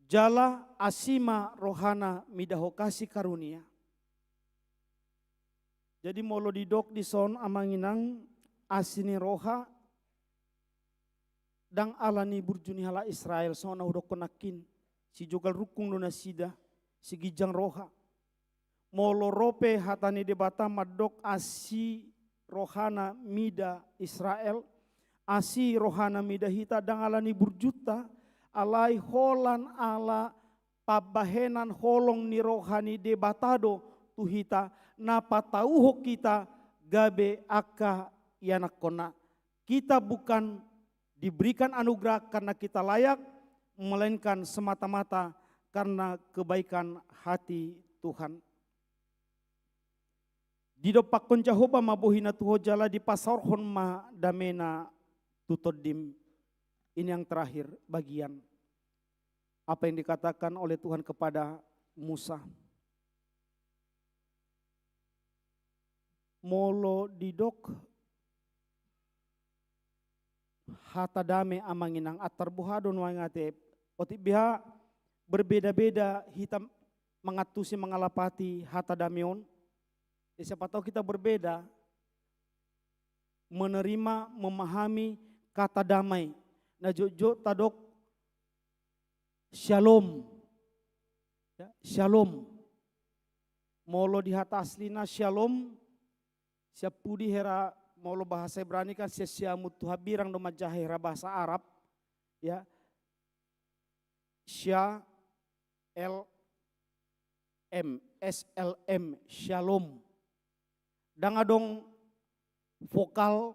Jala asi ma roha-Na mida ho, kasih karunia. Jadi molo didok dison, amang inang, asi ni roha, ndang ala ni burju ni halak Israel, songon na hudokkon nangkin, sijogal rungkung do nasida, siginjang roha. Molo ro pe hata ni Debata mandok asi roha-Na mida Israel, asi roha-Na mida hita, ndang ala ni burjunta, alai holan ala pambahenan holong ni roha ni Debata do tu hita, na patauhon hita gabe angka ianakkon-Na. Kita bukan diberikan anugerah karena kita layak, melainkan semata-mata karena kebaikan hati Tuhan. Didompakhon Jahowa ma bohi-Na tu ho jala dipasaorhon ma dame-Na tu tondim. Ini yang terakhir bagian apa yang dikatakan oleh Tuhan kepada Musa. Molo didok hata dame, amang inang, antar boha do nuaeng ate, otik beha berbeda-beda hita mangantusi, mangalapati hata dame on. Ya, siapa tahu kita berbeda menerima, memahami kata damai. Na jotjot tadok syalom. Ya, syalom. Molo di hata aslina syalom, sian pudi hera, molo bahasa Ibrani kan sian siamun tu hambirang do manjaha hera bahasa Arab. Ya. Sya, L, M, S L M, syalom. Ndang adong vokal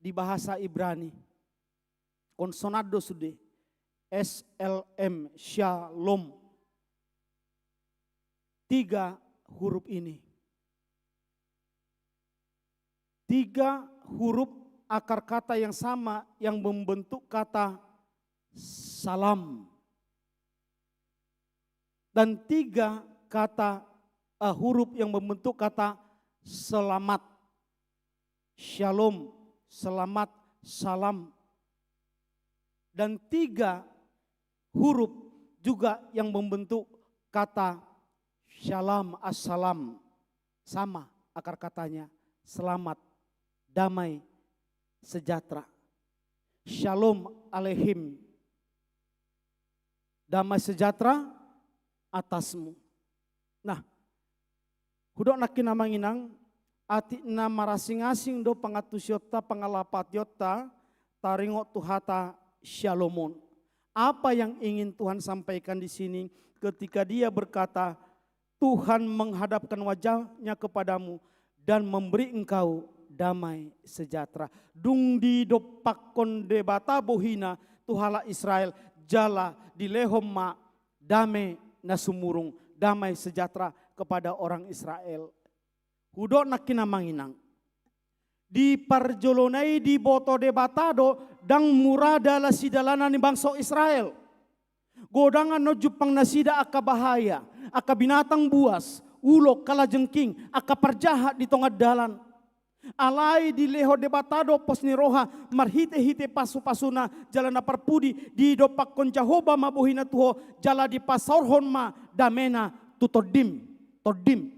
di bahasa Ibrani. Konsonan do sude. S L M, syalom. Tiga huruf ini. Tiga huruf akar kata yang sama yang membentuk kata salam. Dan tiga kata, eh, huruf yang membentuk kata selamat. Syalom, selamat, salam. Dan tiga huruf juga yang membentuk kata syalam, assalam. Sama akar katanya, selamat, damai, sejahtera. Syalom aleihim. Damai sejahtera atasmu. Nah, Hudok nangkin amang inang, atik na marasing-asing do pangantusionta, pangalapationta, taringot tu hata Syalomon. Apa yang ingin Tuhan sampaikan di sini ketika dia berkata, "Tuhan menghadapkan wajahnya kepadamu dan memberi engkau damai sejahtera." Dung didompakkon Debata bohina tu halak Israel, jala dilehon ma dame na sumurung, damai sejahtera kepada orang Israel. Hudok nangkin amang inang. Di parjolo na i diboto Debata do, ndang mura dalan sidalanan ni bangso Israel. Godang annon jumpang nasida angka bahaya, angka binatang buas, ulok, kalajengking, angka parjahat di tonga dalan. Alai dilehon Debata do pos ni roha marhite-hite pasu-pasuna, jala na parpudi didompakkon Jahowa ma bohina tu ho, jala dipasaorhon ma damena tu tondim, tondim,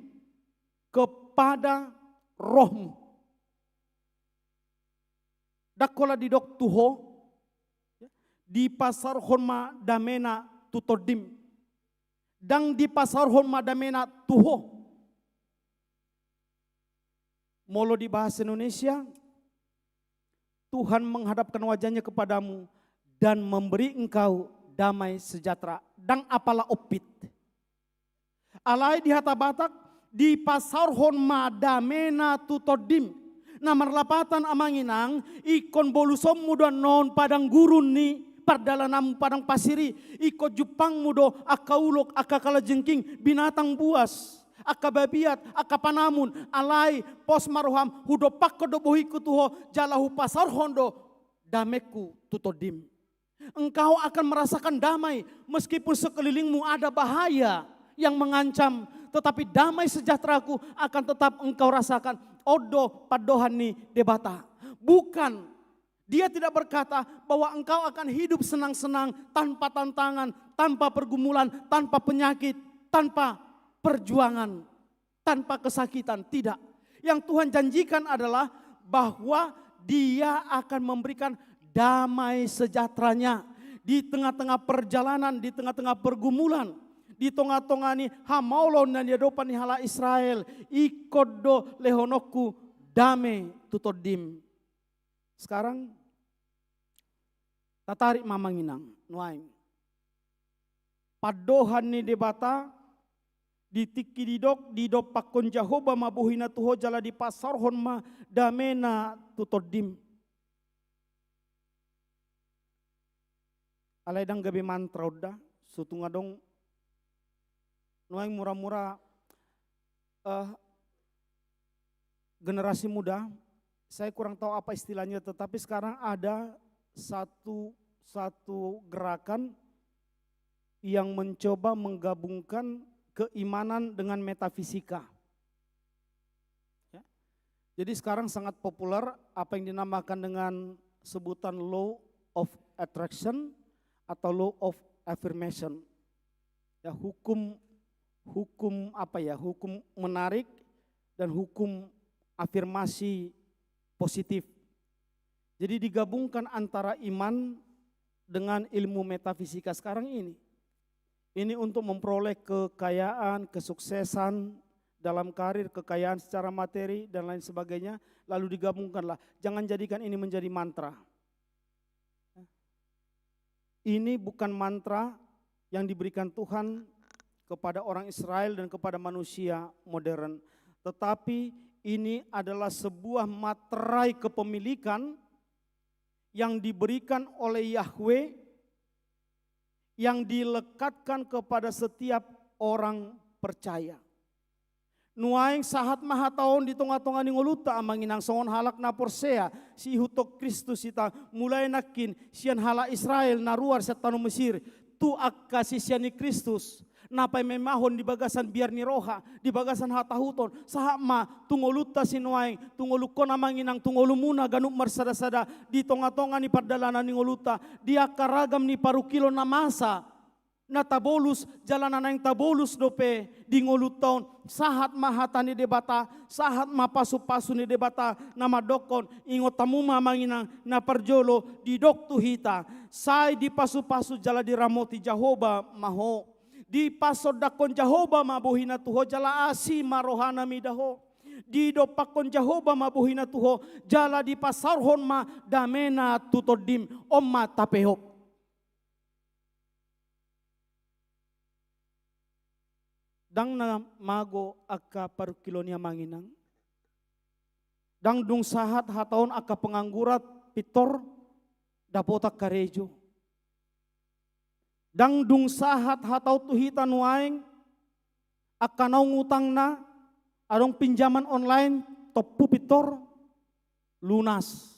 kepada rohmu. Ndang holan didok tu ho, dipasaorhon ma damena tu tondim. Ndang dipasaorhon ma damena tu ho. Molo di bahasa Indonesia, Tuhan menghadapkan wajahnya kepadamu dan memberi engkau damai sejahtera. Ndang apala ompit. Alai di hata Batak, dipasaorhon ma damena tu tondim. Na marlapatan amang inang, ingkon bolusonmu do annon padang gurun ni pardalananmu padang pasir i, ingkon jumpangmu do angka ulok, angka kalajengking, binatang buas, angka babiat, angka panamun, alai pos ma roham, hudompakkon do bohingku tu ho, jala hupasaorhon do damengku tu tondim. Engkau akan merasakan damai meskipun sekelilingmu ada bahaya yang mengancam, tetapi damai sejahteraku akan tetap engkau rasakan. On do pandohan ni Debata. Bukan, dia tidak berkata bahwa engkau akan hidup senang-senang, tanpa tantangan, tanpa pergumulan, tanpa penyakit, tanpa perjuangan, tanpa kesakitan. Tidak. Yang Tuhan janjikan adalah bahwa Dia akan memberikan damai sejahteranya di tengah-tengah perjalanan, di tengah-tengah pergumulan, di tonga-tonga ni hamaolon na niadopan ni halak Israel, ingkon do lehononku dame tu tondim. Sekarang, tatarik ma amang inang, nuaeng. Pandohan ni Debata, di tingki didok, didompakkon Jahowa ma bohina tu ho jala dipasaorhon ma damena tu tondim. Alai ndang gabe mantra on da, so tung adong nuaeng mura-mura, eh, generasi muda, saya kurang tahu apa istilahnya, tetapi sekarang ada satu, satu gerakan yang mencoba menggabungkan keimanan dengan metafisika. Ya. Jadi sekarang sangat populer apa yang dinamakan dengan sebutan law of attraction atau law of affirmation. Ya, hukum, hukum apa ya? Hukum menarik dan hukum afirmasi positif. Jadi digabungkan antara iman dengan ilmu metafisika sekarang ini. Ini untuk memperoleh kekayaan, kesuksesan dalam karir, kekayaan secara materi, dan lain sebagainya, lalu digabungkanlah. Jangan jadikan ini menjadi mantra. Ini bukan mantra yang diberikan Tuhan kepada orang Israel dan kepada manusia modern. Tetapi ini adalah sebuah materai kepemilikan yang diberikan oleh Yahweh, yang dilekatkan kepada setiap orang percaya. Nuaeng sahat ma hata on di tonga-tonga ni ngolunta, amang inang, songon halak na porsea, siihuthon Kristus hita, mulai nangkin sian halak Israel na ruar sian tano Mesir, tu angka sisean ni Kristus, na paima-imahon di bagasan biar ni roha, di bagasan hatahuton, sahat ma tu ngolunta sinuaeng, tu ngolungkon amang inang, tu ngolumuna ganup marsada-sada, di tonga-tonga ni pardalanan ni ngolunta, di angka ragam ni parungkilon na masa, na tabolus, jala na naeng tabolus dope di ngolunta on, sahat ma hata ni Debata, sahat ma pasu-pasu ni Debata, na mandokkon, ingot hamu ma amang inang, na parjolo didok tu hita, sai dipasu-pasu jala diramoti Jahowa ma ho. Dipasondanghon Jahowa ma bohina tu ho jala asi ma rohana mida ho. Didompakhon Jahowa ma bohina tu ho jala dipasaorhon ma damena tu tondim. On ma tapeop. Ndang na mago angka parungkilon i, amang inang. Ndang dung sahat hata on angka pengangguran pintor dapotan karejo. Ndang dung sahat hata on tu hita nuaeng angka naung utangna, adong pinjaman online, tompu pintor lunas.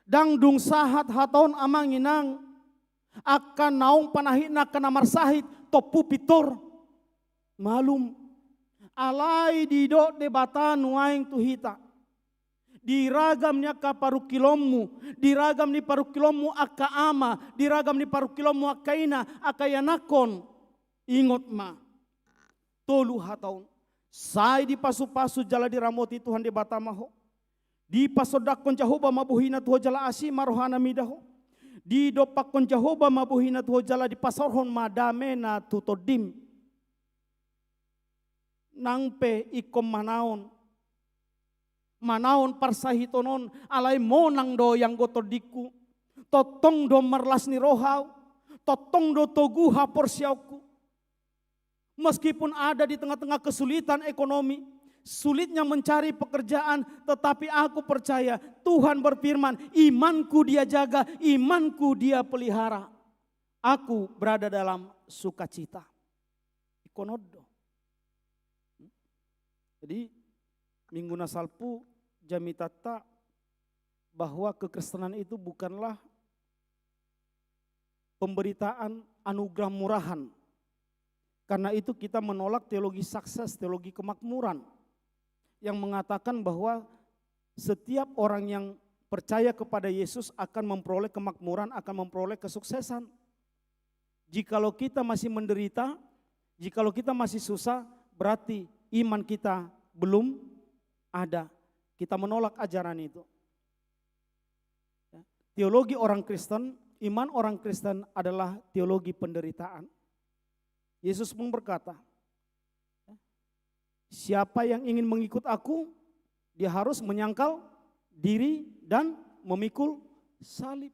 Ndang dung sahat hata on, amang inang, angka naung panahitna angka na marsahit, tompu pintor malum. Alai didok Debata nuaeng tu hita, di ragam ni angka parungkilonmu, di ragam ni parungkilonmu angka ama, di ragam ni parungkilonmu angka ina, angka ianakhon, ingot ma tolu hata on. Sai dipasupasu jala diramoti Tuhan Debata ma ho. Dipasondanghon Jahowa ma bohina tu ho jala asi ma rohana mida ho. Didompakhon Jahowa ma bohina tu ho jala dipasaorhon ma damena tu tondim. Nang pe ingkon manaon, manaon parsahiton on, alai monang do i, anggo tondingku. Tongtong do marlas ni roha ahu, tongtong do togu haporseaonku. Meskipun ada di tengah-tengah kesulitan ekonomi, sulitnya mencari pekerjaan, tetapi aku percaya Tuhan berfirman, "Imanku Dia jaga, imanku Dia pelihara. Aku berada dalam sukacita." Ingkon on do. Jadi, minggu na salpu jamitanta bahwa kekristenan itu bukanlah pemberitaan anugerah murahan. Karena itu kita menolak teologi sukses, teologi kemakmuran yang mengatakan bahwa setiap orang yang percaya kepada Yesus akan memperoleh kemakmuran, akan memperoleh kesuksesan. Jikalau kita masih menderita, jikalau kita masih susah, berarti iman kita belum ada. Kita menolak ajaran itu. Ya. Teologi orang Kristen, iman orang Kristen adalah teologi penderitaan. Yesus pun berkata, "Siapa yang ingin mengikut aku, dia harus menyangkal diri dan memikul salib."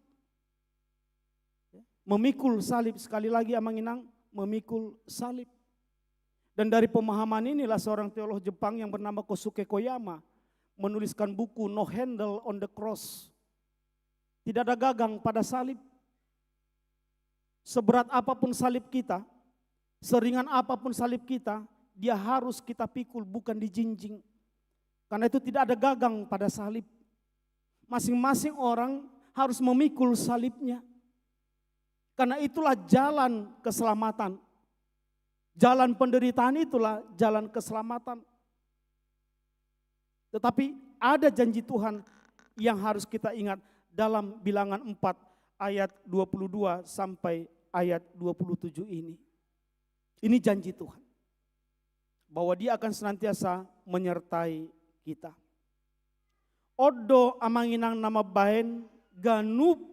Memikul salib, sekali lagi, amang inang, memikul salib. Dan dari pemahaman inilah seorang teolog Jepang yang bernama Kosuke Koyama menuliskan buku No Handle on the Cross. Tidak ada gagang pada salib. Seberat apapun salib kita, seringan apapun salib kita, dia harus kita pikul, bukan dijinjing. Karena itu tidak ada gagang pada salib. Masing-masing orang harus memikul salibnya. Karena itulah jalan keselamatan. Jalan penderitaan itulah jalan keselamatan. Tetapi ada janji Tuhan yang harus kita ingat dalam Bilangan empat ayat dua puluh dua sampai ayat dua puluh tujuh ini. Ini janji Tuhan, bahwa Dia akan senantiasa menyertai kita. On do, amang inang, na mambaen ganup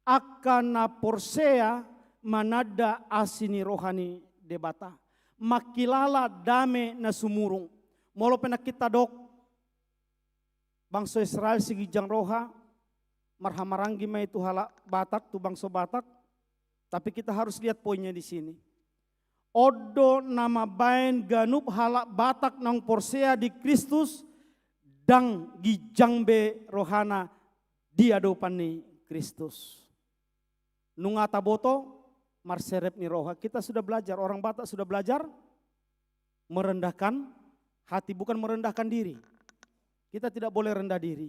angka na porsea mananda asi ni roha ni Debata, mangkilala dame na sumurung. Molo pe nangkin tadok, bangso Israel siginjang roha, marhahamaranggi ma i tu halak Batak, tu bangso Batak, tapi kita harus lihat poinnya di sini. On do na mambaen ganup halak Batak naung porsea di Kristus, ndang ginjang be rohana di adopan ni Kristus. Nunga taboto, marserep ni roha. Kita sudah belajar, orang Batak sudah belajar merendahkan hati, bukan merendahkan diri. Kita tidak boleh rendah diri.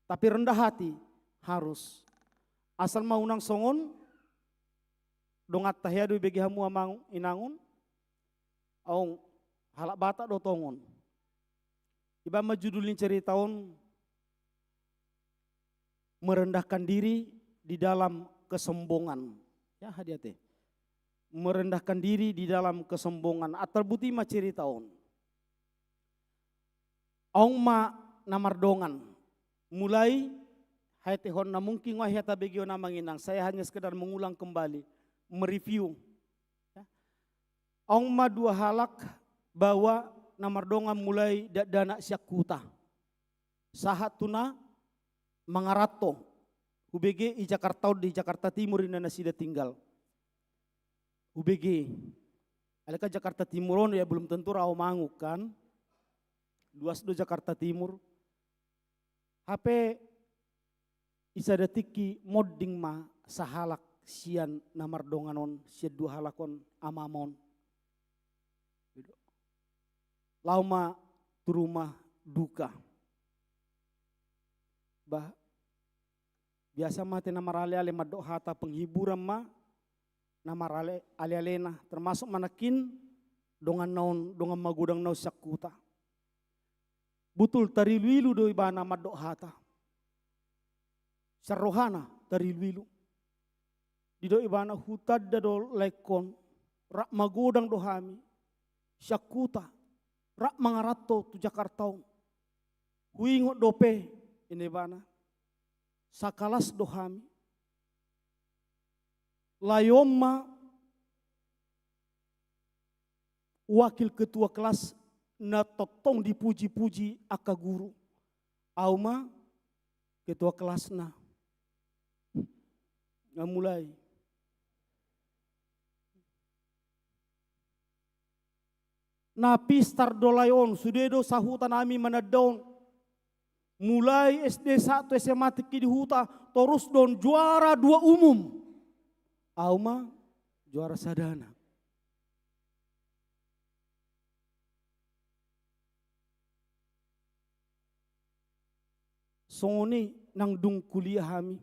Tapi rendah hati harus. Asal ma unang songon donganta, hea do ibege hamu amang inang on, aung halak Batak do tongon. Iba ma judul ni cerita on, merendahkan diri di dalam kesombongan. Ya, hadirin. Merendahkan diri di dalam kesombongan. Atar buti ma cerita on. Aung ma na mardongan. Mulai, haetehon na mungkin nga hea tabege on amang inang. Saya hanya sekedar mengulang kembali. mereview. Ya. Adong ma dua halak baoa na mardongan mulai dakdanak sian huta sahat tu na mangaranto. Hubege i Jakarta on, di Jakarta Timur i na nasida tinggal. Hubege. Alai kan Jakarta Timur on ya belum tentu Rawamangun kan. Luas do Jakarta Timur. Hape di sada tingki monding ma sahalak sian na mardongan on, sian dua halak on, amama on. Laho ma tu rumah duka. Bah, biasa ma ate na maraleale mandok hata penghiburan ma na maralealena, termasuk ma nangkin donganna on, dongan magodangna on sian huta. Botul tariluilu do ibana mandok hata. Sian rohana tariluilu. Didok ibana, hutanda do laengkon, rap magodang do hami sian huta, rap mangaranto tu Jakarta on. Huingot dope, ninna ibana, sakalas do hami. Lae on ma wakil ketua kelas na tongtong dipujipuji angka guru. Au ma ketua kelasna. Nga mulai. Na pistar do lae on, sude do sahuta nami mananda on. Mulai S D sahat tu S M A tingki di huta, torus do on juara dua umum. Au ma juara sadana. Songon i nang dung kuliah hami.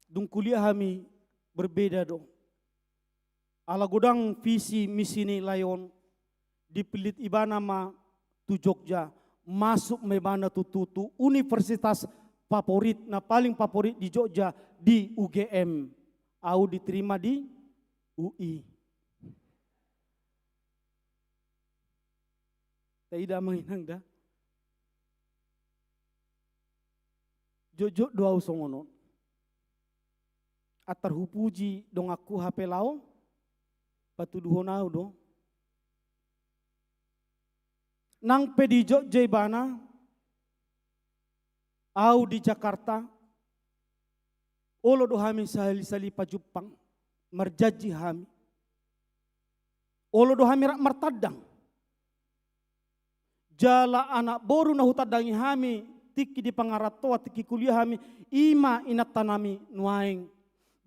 Dung kuliah hami berbeda do. Ala godang visi misi ni lae on, dipillit ibana ma tu Jogja, masuk ma ibana tu, tu, tu universitas favorit, na paling favorit di Jogja, di U G M. Au diterima di U I. Taida amang inang da. Jotjot do au songon on. Antar hupuji donganku hape laho patuduhon au do. Nang pe di Jogja ibana, au di Jakarta, olo do hami sahali-sahali pajumpang, marjanji hami. Olo do hami rap martandang. Jala anak boru na hutandangi hami, tingki di pangarantoan, tingki kuliah hami, i ma inanta nami nuaeng.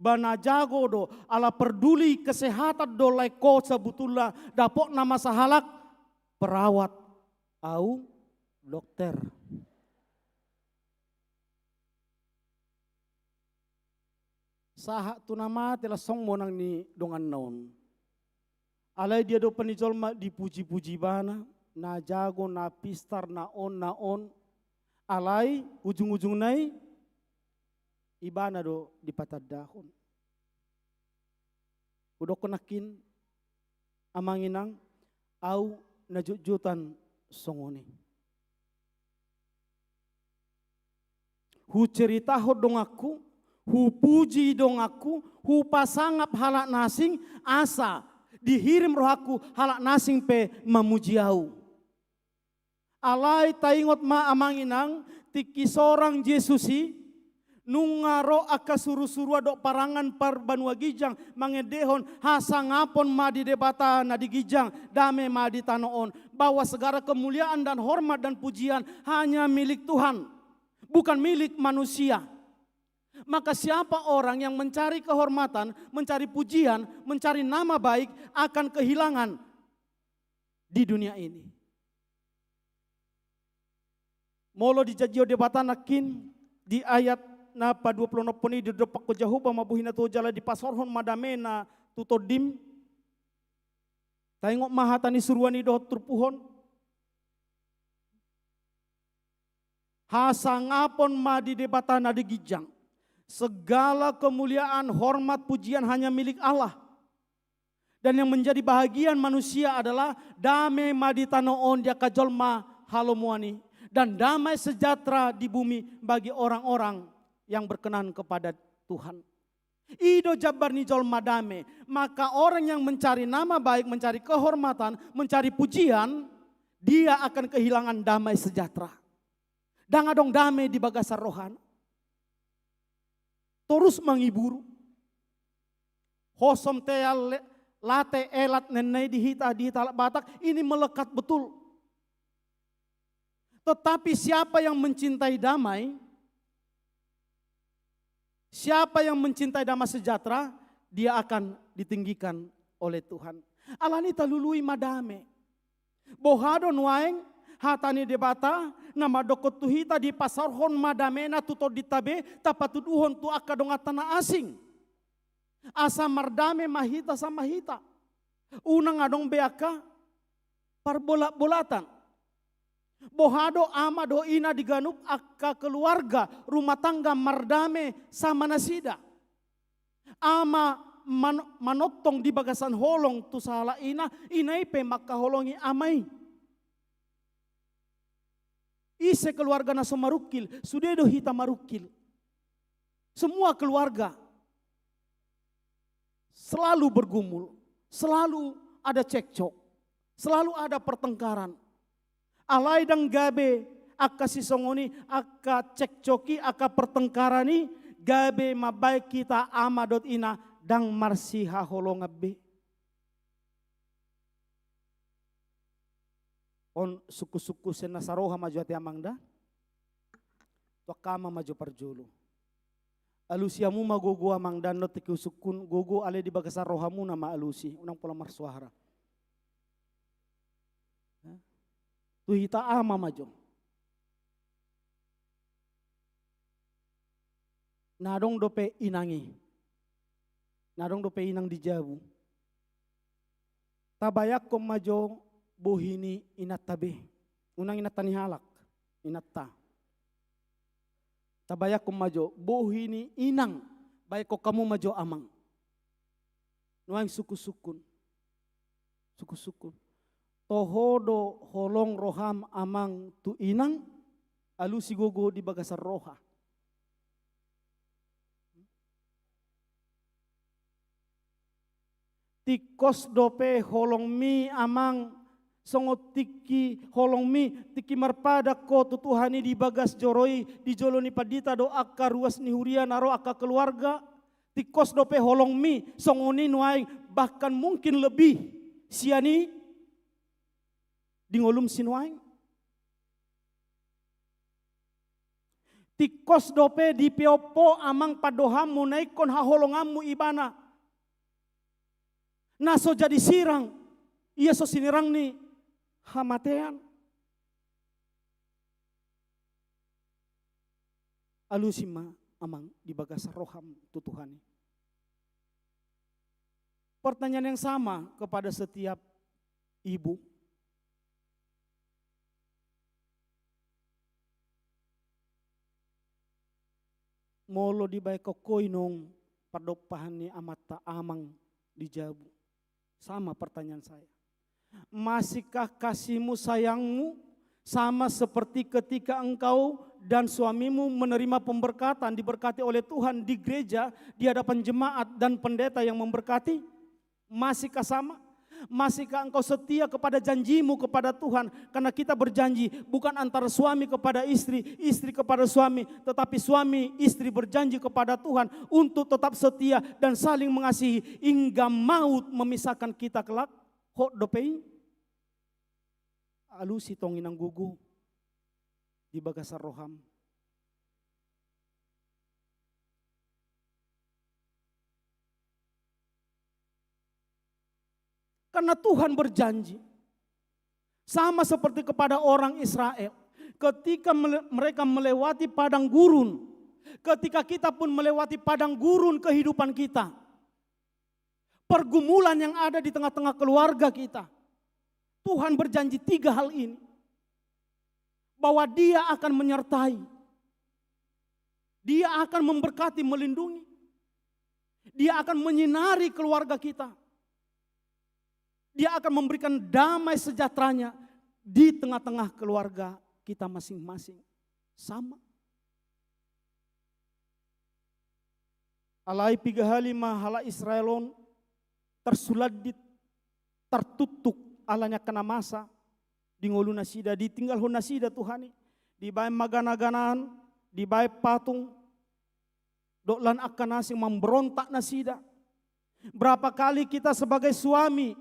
Ba na jago do, ala parduli kesehatan do laengkon sabutulna, dapotna ma sahalak perawat, au dokter. Sahat tu na mate las songon nang ni donganna on. Alai di adopan ni jolma dipujipuji ibana, na jago, na pistar, na on, na on. Alai ujung-ujungna i ibana do dipatandahon. Hudokkon nangkin, amang inang, au na jotjotan songon i. Huceritahon donganku, hupuji donganku, hupasangap halak na asing, asa dihirim rohangku halak na asing pe mamuji au. Alai taingot ma amang inang, tingki sorang Jesus i, nunga ro angka surusuruan dohot parangan parbanua ginjang mangendehon, hasangapon ma di Debata na di ginjang, dame ma di tano on, bahwa segala kemuliaan dan hormat dan pujian hanya milik Tuhan, bukan milik manusia. Maka siapa orang yang mencari kehormatan, mencari pujian, mencari nama baik akan kehilangan di dunia ini. Molo dijanjihon Debata nangkin di ayat na paduapuluonomhon i, didompakkon Jahowa ma bohi na tutu jala dipasaorhon ma damena tu tondim. Taingot ma hata ni suruan i dohot turpuhon. Hasangapon ma di Debata na di ginjang. Segala kemuliaan, hormat, pujian hanya milik Allah. Dan yang menjadi bahagian manusia adalah dame ma di tano on di angka jolma halomoan i, dan damai sejahtera di bumi bagi orang-orang yang berkenan kepada Tuhan. I do jambar ni jolma dame. Maka orang yang mencari nama baik, mencari kehormatan, mencari pujian, dia akan kehilangan damai sejahtera. Ndang adong dame di bagasan rohana. Torus mangiburu. Hosom teal le-, late elat ninna i di hita, di hita halak Batak, ini melekat betul. Tetapi siapa yang mencintai damai, siapa yang mencintai damai sejahtera, dia akan ditinggikan oleh Tuhan. Alani i talului ma dame. Boha do nuaeng hata ni Debata na mandokkon tu hita, dipasaorhon ma damena tu tondinta be, tapatuduhon tu angka donganta na asing. Asa mardame ma hita sama hita. Unang adong be angka parbolatbolatan. Boha do ama dohot ina di ganup angka keluarga, rumah tangga mardame sama nasida. Ama man-, manongtong di bagasan holong tu sahalak ina, ina i pe mangkaholongi ama i. Ise keluarga na so marungkil, sude do hita marungkil. Semua keluarga selalu bergumul, selalu ada cekcok, selalu ada pertengkaran. Alai ndang gabe angka sisongon i, angka cekcok i, angka pertengkaran i, gabe mambahen hita ama dohot ina ndang marsihaholongan be. On sungkunsungkun sian na saroha ma jo ate amang da. Tu angka ama ma jo parjolo. Alusi hamu ma gogo amang da, on tingki husungkun, gogo alai di bagasan rohamuna ma alusi, unang pola marsuara. Tu hita ama ma jo. Na adong dope inang i. Na adong dope inang di jabu. Tabayangkon ma jo bohi ni inanta be. Unang inanta ni halak, inanta. Tabayangkon ma jo bohi ni inang, bayangkon hamu ma jo amang. Nuaeng sungkunsungkun. Sungkunsungkun. Toho do holong roham amang tu inang, alusi gogo di bagasan roha. Tingkos dope holongmi amang, songon tingki holongmi, tingki marpadan ho tu Tuhan i di bagas joro i, di jolo ni pandita dohot angka ruas ni huria na ro, angka keluarga. Tingkos dope holongmi songon i nuaeng, bahkan mungkin lebih sian i di ngolum sinuaeng. Tingkos dope dipeop ho amang pandohanmu na ingkon haholonganmu ibana. Na so jadi sirang, ia so sinirang ni hamatean. Alusi ma amang di bagas roham tu Tuhan i. Pertanyaan yang sama kepada setiap ibu. Molo dibaen ho inong pardompahan ni amanta amang di jabu. Sama pertanyaan saya. Masihkah kasihmu, sayangmu, sama seperti ketika engkau dan suamimu menerima pemberkatan, diberkati oleh Tuhan di gereja, di hadapan jemaat dan pendeta yang memberkati? Masihkah sama? Masihkah engkau setia kepada janjimu kepada Tuhan? Karena kita berjanji bukan antara suami kepada istri, istri kepada suami, tetapi suami istri berjanji kepada Tuhan untuk tetap setia dan saling mengasihi hingga maut memisahkan kita kelak. Hot dope i? Alusi tong inang gogo di bagasan roham. Karena Tuhan berjanji, sama seperti kepada orang Israel, ketika mele-, mereka melewati padang gurun, ketika kita pun melewati padang gurun kehidupan kita, pergumulan yang ada di tengah-tengah keluarga kita, Tuhan berjanji tiga hal ini, bahwa Dia akan menyertai, Dia akan memberkati, melindungi, Dia akan menyinari keluarga kita, Dia akan memberikan damai sejahtera-Nya di tengah-tengah keluarga kita masing-masing. Sama. Alai piga hali ma halak Israel on tarsulandit, tartuktuk ala ni angka na masa di ngolu nasida, ditinggalhon nasida Tuhan i. Dibaen ma gana-ganaan, dibaen patung, dohot lan angka na asing, mamberontak nasida. Berapa kali kita sebagai suami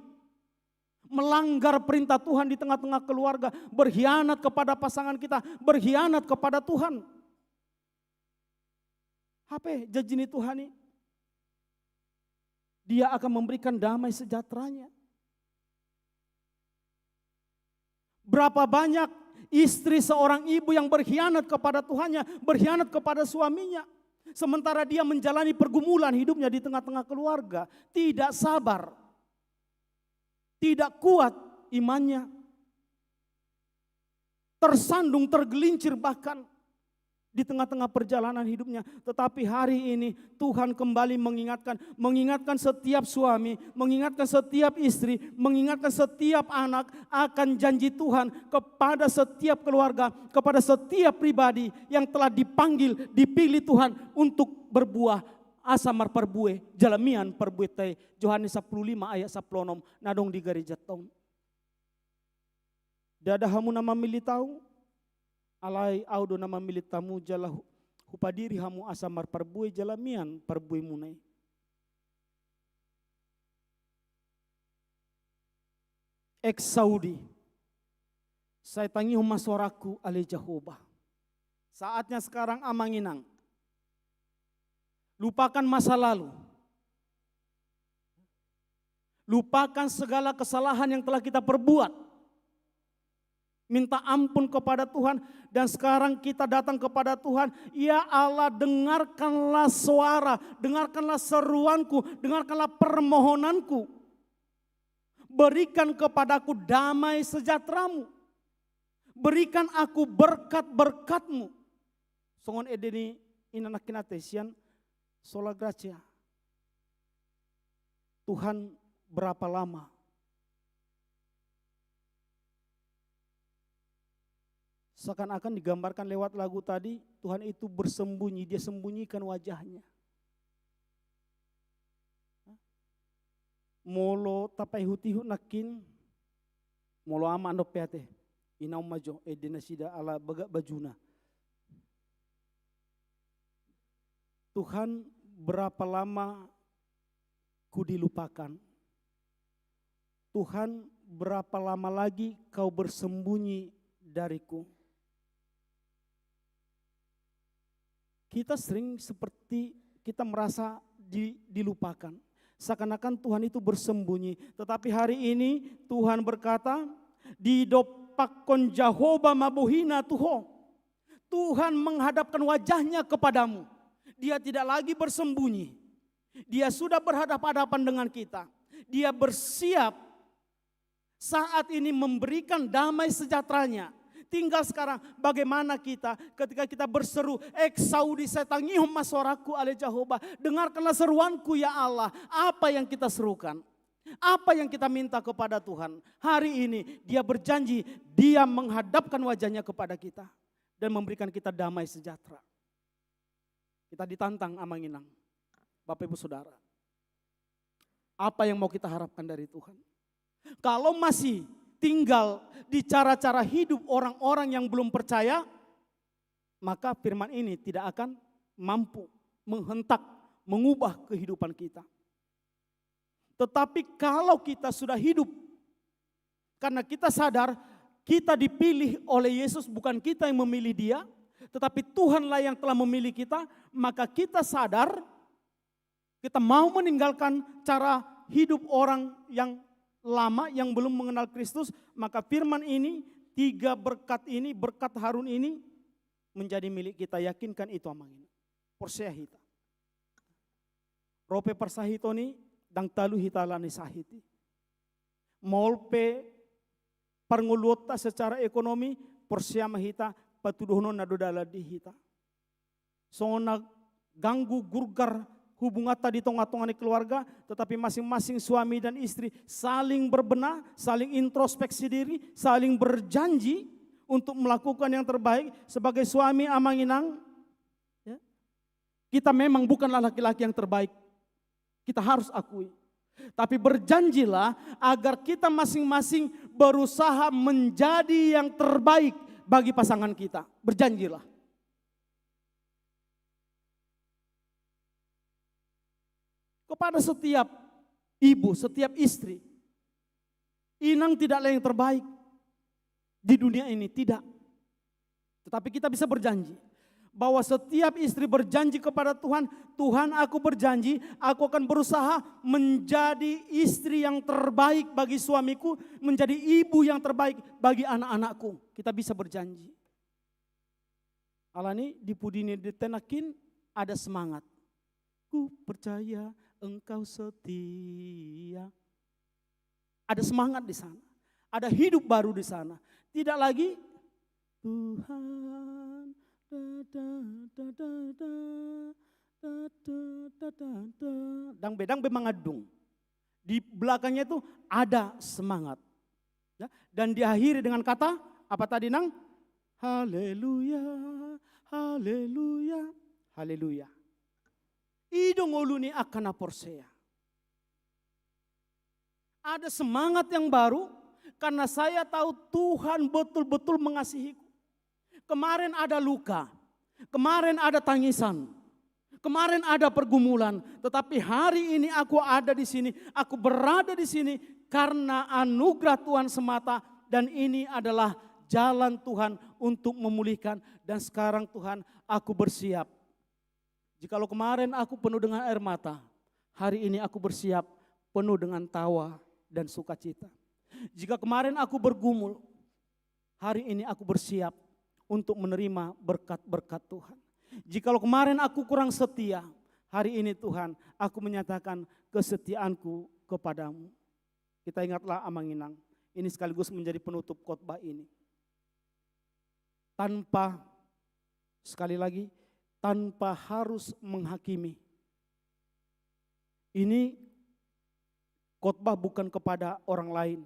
melanggar perintah Tuhan di tengah-tengah keluarga, berkhianat kepada pasangan kita, berkhianat kepada Tuhan. Hape janji ni Tuhan i, Dia akan memberikan damai sejahteranya. Berapa banyak istri seorang ibu yang berkhianat kepada Tuhannya, berkhianat kepada suaminya, sementara dia menjalani pergumulan hidupnya di tengah-tengah keluarga, tidak sabar, tidak kuat imannya, tersandung, tergelincir bahkan di tengah-tengah perjalanan hidupnya. Tetapi hari ini Tuhan kembali mengingatkan, mengingatkan setiap suami, mengingatkan setiap istri, mengingatkan setiap anak akan janji Tuhan kepada setiap keluarga, kepada setiap pribadi yang telah dipanggil, dipilih Tuhan untuk berbuah, asa marparbue jala mian parbuenta i. Johannes sapuluh lima ayat sapuluh onom, na adong di garejanta on. Ndada hamu na mamillit Ahu, alai Ahu do na mamillit hamu jala hu-, Hupadiri hamu asa marparbue jala mian parbuemuna i. Exaudi. Sai tangihon ma soarangku, ale Jahowa. Saatnya sekarang, Amang Inang. Lupakan masa lalu. Lupakan segala kesalahan yang telah kita perbuat. Minta ampun kepada Tuhan, dan sekarang kita datang kepada Tuhan. Ya Allah, dengarkanlah suara, dengarkanlah seruanku, dengarkanlah permohonanku. Berikan kepadaku damai sejahtera-Mu. Berikan aku berkat-berkat-Mu. Songon ende ni inanakkin ate sian Sola Gratia. Tuhan, berapa lama? Seakan-akan digambarkan lewat lagu tadi, Tuhan itu bersembunyi, Dia sembunyikan wajah-Nya. Molo tapaihut-ihut nangkin, molo ama dope ate, inang ma jo, ende nasida ala bagak bajuna. Tuhan, berapa lama ku dilupakan? Tuhan, berapa lama lagi Kau bersembunyi dariku? Kita sering seperti kita merasa di-, dilupakan. Seakan-akan Tuhan itu bersembunyi. Tetapi hari ini Tuhan berkata, "Didompakkon Jahowa ma bohina tu ho." Tuhan menghadapkan wajah-Nya kepadamu. Dia tidak lagi bersembunyi. Dia sudah berhadapan-hadapan dengan kita. Dia bersiap saat ini memberikan damai sejahtera-Nya. Tinggal sekarang, bagaimana kita ketika kita berseru, "Exaudi, sai tangihon ma soarangku, ale Jahowa, dengarkanlah seruanku, ya Allah." Apa yang kita serukan? Apa yang kita minta kepada Tuhan? Hari ini Dia berjanji, Dia menghadapkan wajah-Nya kepada kita dan memberikan kita damai sejahtera. Kita ditantang, Amang Inang, Bapak Ibu Saudara. Apa yang mau kita harapkan dari Tuhan? Kalau masih tinggal di cara-cara hidup orang-orang yang belum percaya, maka firman ini tidak akan mampu menghentak, mengubah kehidupan kita. Tetapi kalau kita sudah hidup, karena kita sadar kita dipilih oleh Yesus, bukan kita yang memilih Dia, tetapi Tuhanlah yang telah memilih kita, maka kita sadar, kita mau meninggalkan cara hidup orang yang lama, yang belum mengenal Kristus, maka firman ini, tiga berkat ini, berkat Harun ini menjadi milik kita. Yakinkan itu, Amang Inang. Porsea hita. Ro pe parsahiton i, ndang talu hita ala ni sahit i. Maol pe parngoluonta secara ekonomi, porsea ma hita, patuduhonon na do dalan di hita. Songon na ganggu, gurgar hubunganta di tonga-tonga ni keluarga, tetapi masing-masing suami dan istri saling berbenah, saling introspeksi diri, saling berjanji untuk melakukan yang terbaik. Sebagai suami, Amang Inang, ya, Kita memang bukanlah laki-laki yang terbaik. Kita harus akui. Tapi berjanjilah agar kita masing-masing berusaha menjadi yang terbaik bagi pasangan kita. Berjanjilah. Kepada setiap ibu, setiap istri, Inang tidaklah yang terbaik di dunia ini, tidak. Tetapi kita bisa berjanji bahwa setiap istri berjanji kepada Tuhan, "Tuhan, aku berjanji, aku akan berusaha menjadi istri yang terbaik bagi suamiku, menjadi ibu yang terbaik bagi anak-anakku." Kita bisa berjanji. Alani di pudi ni dita nangkin ada semangat. Ku percaya engkau setia. Ada semangat di sana. Ada hidup baru di sana. Tidak lagi, "Tuhan, da, da, da, da, da, da, da, da, da, da." Dang be, dang be mangandung. Di belakangnya itu ada semangat. Ya, dan diakhiri dengan kata, apa tadi, Nang? Haleluya, haleluya, haleluya. I do ngolu ni angka na porsea. Ada semangat yang baru karena saya tahu Tuhan betul-betul mengasihiku. Kemarin ada luka, kemarin ada tangisan, kemarin ada pergumulan, tetapi hari ini aku ada di sini, aku berada di sini karena anugerah Tuhan semata, dan ini adalah jalan Tuhan untuk memulihkan. Dan sekarang, Tuhan, aku bersiap. Jikalau kemarin aku penuh dengan air mata, hari ini aku bersiap penuh dengan tawa dan sukacita. Jika kemarin aku bergumul, hari ini aku bersiap untuk menerima berkat-berkat Tuhan. Jikalau kemarin aku kurang setia, hari ini, Tuhan, aku menyatakan kesetiaanku kepada-Mu. Kita ingatlah, Amang Inang, ini sekaligus menjadi penutup khotbah ini. Tanpa, sekali lagi, tanpa harus menghakimi. Ini khotbah bukan kepada orang lain.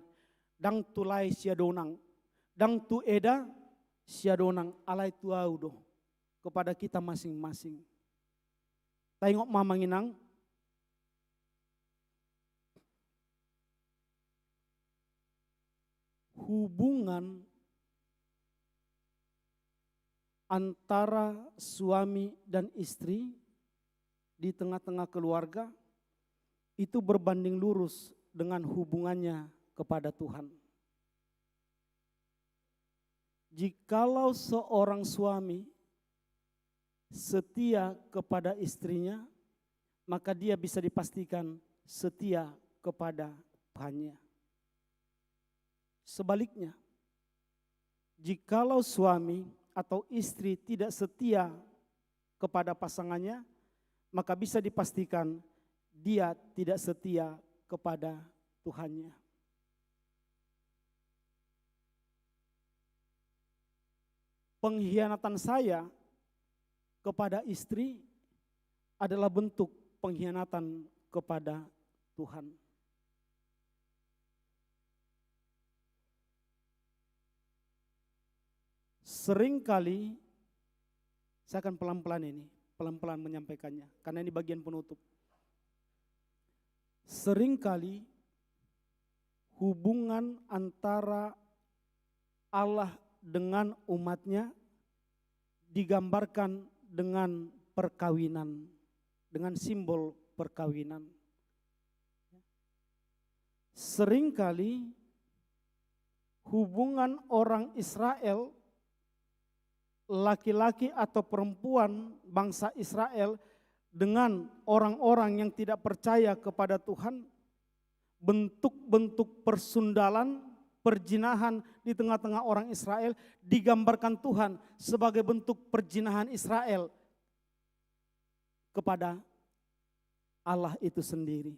Dang tu lae sian donang, dang tu eda sian donang, alai tu ahu do, kepada kita masing-masing. Taingot ma, Amang Inang, hubungan antara suami dan istri di tengah-tengah keluarga itu berbanding lurus dengan hubungannya kepada Tuhan. Jikalau seorang suami setia kepada istrinya, maka dia bisa dipastikan setia kepada Tuhannya. Sebaliknya, jikalau suami atau istri tidak setia kepada pasangannya, maka bisa dipastikan dia tidak setia kepada Tuhannya. Pengkhianatan saya kepada istri adalah bentuk pengkhianatan kepada Tuhan. Seringkali, saya akan pelan-pelan ini, pelan-pelan menyampaikannya, karena ini bagian penutup. Seringkali hubungan antara Allah dengan umat-Nya digambarkan dengan perkawinan, dengan simbol perkawinan. Seringkali hubungan orang Israel, laki-laki atau perempuan bangsa Israel, dengan orang-orang yang tidak percaya kepada Tuhan, bentuk-bentuk persundalan, perzinahan di tengah-tengah orang Israel digambarkan Tuhan sebagai bentuk perzinahan Israel kepada Allah itu sendiri.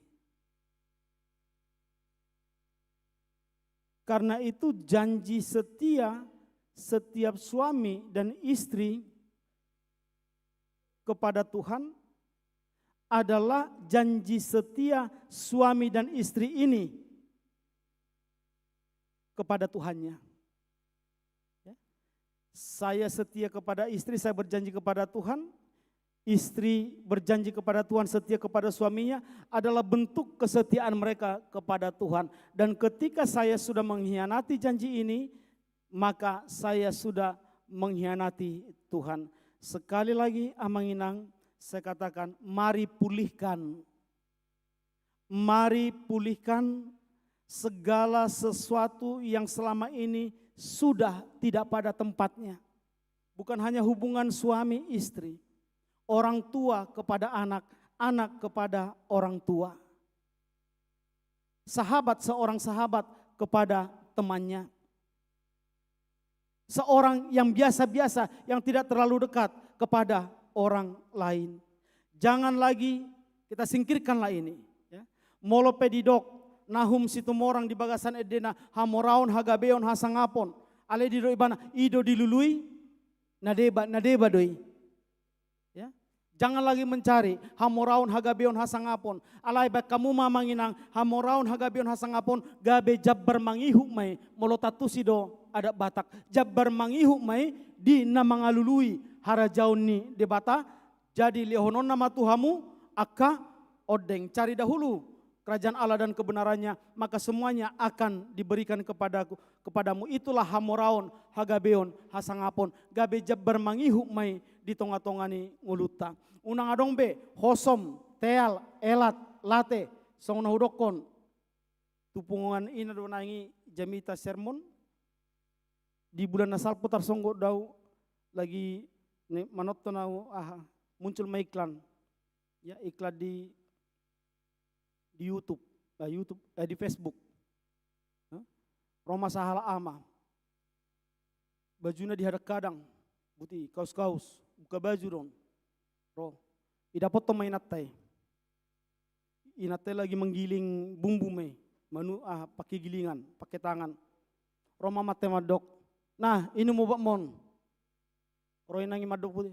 Karena itu, janji setia setiap suami dan istri kepada Tuhan adalah janji setia suami dan istri ini kepada Tuhannya. Ya. Saya setia kepada istri, saya berjanji kepada Tuhan, istri berjanji kepada Tuhan, setia kepada suaminya, adalah bentuk kesetiaan mereka kepada Tuhan. Dan ketika saya sudah mengkhianati janji ini, maka saya sudah mengkhianati Tuhan. Sekali lagi, Amang Inang, saya katakan, mari pulihkan. Mari pulihkan segala sesuatu yang selama ini sudah tidak pada tempatnya. Bukan hanya hubungan suami istri, orang tua kepada anak, anak kepada orang tua, sahabat seorang sahabat kepada temannya, seorang yang biasa-biasa, yang tidak terlalu dekat kepada orang lain. Jangan lagi, kita singkirkanlah ini, ya. Molo pe didok Nahum Situmorang di bagasan endena, hamoraon, hagabeon, hasangapon, alai didok ibana, i do dilului, na deba, na deba do i. Ya. Jangan lagi mencari hamoraon, hagabeon, hasangapon. Alai baen hamu ma, Amang Inang, hamoraon, hagabeon, hasangapon, gabe jambar mangihut ma i. Molo taantusi do adat Batak, jambar mangihut ma i di na mangalului harajaon ni Debata. Jadi lehononna ma tu hamu angka ondeng. Cari dahulu kerajaan Allah dan kebenarannya, maka semuanya akan diberikan kepadaku, kepadamu. Itulah hamoraon, hagabeon, hasangapon, gabe jambar mangihut ma i di tonga-tonga ni ngolunta. Unang adong be hosom, teal, elat, late, songon na hudokkon. Tu punguan i na do naeng i jamita sermon. Di bulan na salpu tarsonggot do au lagi ni, manonton au, aha, muncul ma iklan. Ya, iklan di di YouTube, eh, YouTube, eh, di Facebook. Hah? Ro ma sahalak ama. Bajuna dihadang-hadang, buti, kaus-kaus, buka baju do on. Ro. Idapothon ma inanta i. Inanta i lagi manggiling bumbu ma i. Manu, ah, pake gilingan, pake tangan. Ro ma amanta i mandok, "Nah, inum obatmon." Ro inanta i mandok, "Buti,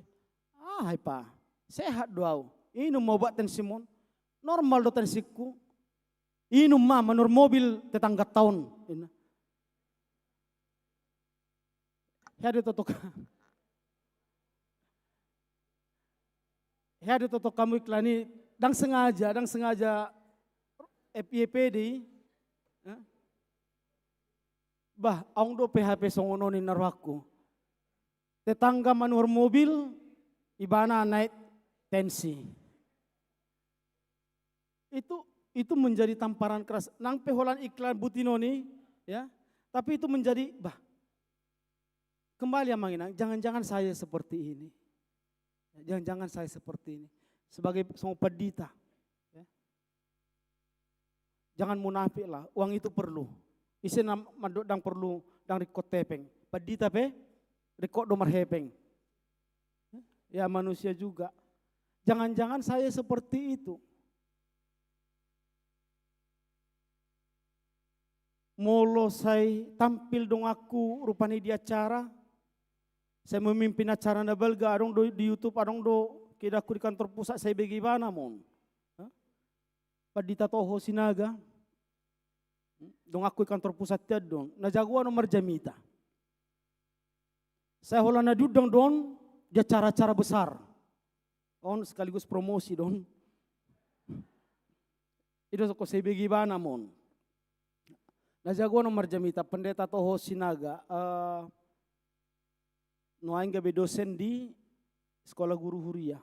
aha i, Pa? Sehat do au. Inum ma obat tensimon. Normal do tensingku. Inum ma, manurmobile tetangganta on," ninna. Hea do toto ka-, hea do toto hamu iklan i, ndang sengaja, ndang sengaja F Y P do i. Hah? Bah, adong dope hape songon on ninna rohangku. Tetangga manurmobile, ibana naik tensi. Itu, itu menjadi tamparan keras. Nang pe holan iklan buti on i, ya. Tapi itu menjadi, bah, kembali, Amang Inang, jangan-jangan saya seperti ini. Jangan-jangan saya seperti ini. Sebagai seorang pandita, ya. Jangan munafik lah, uang itu perlu. Ise na mandok ndang perlu, ndang ringkot hepeng. Pandita pe ringkot do marhepeng. Ya, manusia juga. Jangan-jangan saya seperti itu. Molo sai tampil donganku rupani di acara, sai memimpin acara na balga, adong do di YouTube, adong do kedaonku di kantor pusat, sai bege ibana mon. Hah? Pandita Toho Sinaga. Donganku di kantor pusat tian do on. Na jagoan on marjamita. Sai holan na diundang do on di acara-acara besar. On sekaligus promosi do on. I do songon sai bege ibana mon. Na jagoan on marjamita, Pendeta Toho Sinaga. Eh, nuaeng gabe dosen di Sekolah Guru Huria.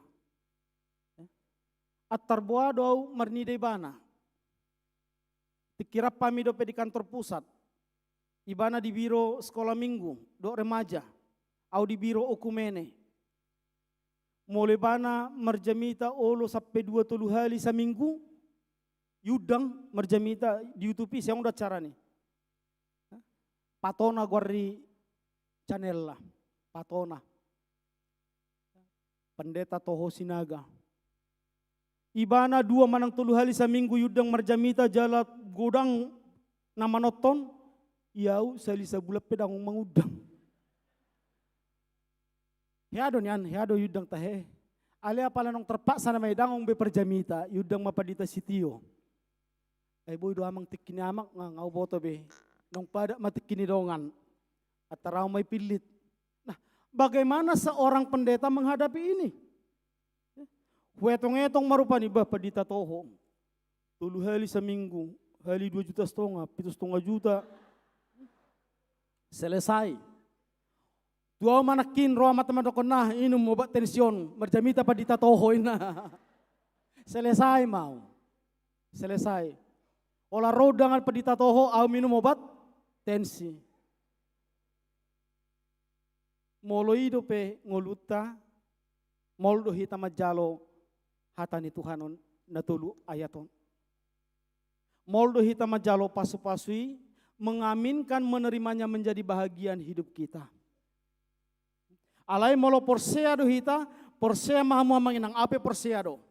Antar boha do au marnida ibana. Tingki rap hami dope di kantor pusat. Ibana di biro sekolah minggu dohot remaja. Au di biro okumene. Molo ibana marjamita olo sampe dua tolu hali saminggu, iundang marjamita di YouTube i, sai adong do acarana i. Patona goar ni channelna, Patona. Pendeta Toho Sinaga. Ibana dua manang tolu hali saminggu iundang marjamita jala godang na manonton, i au sahali sabulan pe ndang mangundang. Hea do nian, hea do iundang tahe. Alai apala naung terpaksa nama i, ndang adong be parjamita, iundang ma Pandita Sitio. Ai boi do amang tingki ni amang, nga, nga huboto be. Naung padat ma tingki ni dongan. Antar au ma i pillit. Nah, bagaimana seorang pendeta menghadapi ini? Ya, Huetong-etong ma rupani, bah, pandita toho. Tolu hali saminggu, hali dua juta setengah, pitu setengah juta. Selesai. Tu au ma nangkin ro amanta mandokkon, nah, inum obat tensi on, marjamita pandita toho, ninna. Selesai ma au. Selesai. Olat ro undangan pandita toho, au minum obat tensi. Molo i dope ngolunta, molo do hita manjalo hata ni Tuhan on, na tolu ayat on. Molo do hita manjalo pasu-pasu i, mengaminkan menerimanya menjadi bahagian hidup kita. Alai molo porsea do hita, porsea ma hamu amang inang, au pe porsea do.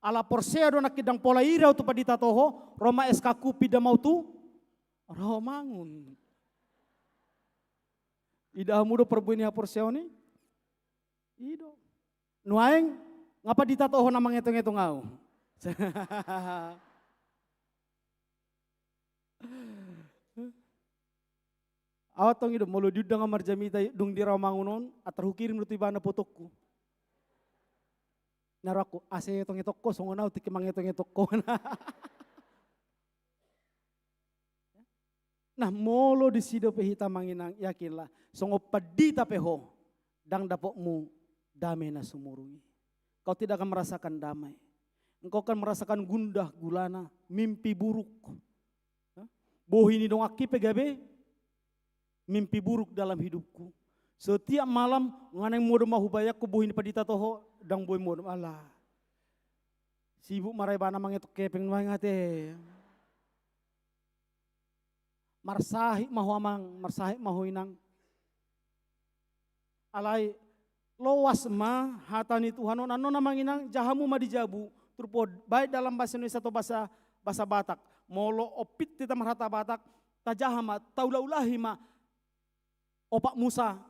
Ala porsea do nangkin, ndang pola ira au tu pandita toho, ro ma es kaku pinda ma au tu Rawamangun. Ida hamu do parbue ni haporseaon i? I do. Nuaeng, nga pandita toho na mangetong-etong au. Au antong i do, molo diundang au marjamita i, dung di Rawamangun on, antar hukirim do tu ibana fotongku. Na rohangku, asa etong-etong ho songon au tingki mangetong-etong ho. Nah, molo disi dope hita amang inang, yakinlah, songon pandita pe ho, ndang dapotmu damai na sumurung i. Kau tidak akan merasakan damai. Engkau akan merasakan gundah gulana, mimpi buruk. Hah? Bohi ni donganki pe gabe mimpi buruk dalam hidupku. Setiap malam, nga naeng modom au hubayangkon bohi ni pandita toho, ndang boi modom, alah. Sibuk ma ra ibana mangetong kepeng nuaeng ate. Marsahit ma ho amang, marsahit ma ho inang. Alai loas ma hata ni Tuhan on, annon amang inang, jaha hamu ma di jabu, turpuk on, baik dalam bahasa Indonesia atau bahasa, bahasa Batak. Molo ompit hita marhata Batak, tajaha ma, taula-ulahi ma. Opat Musa,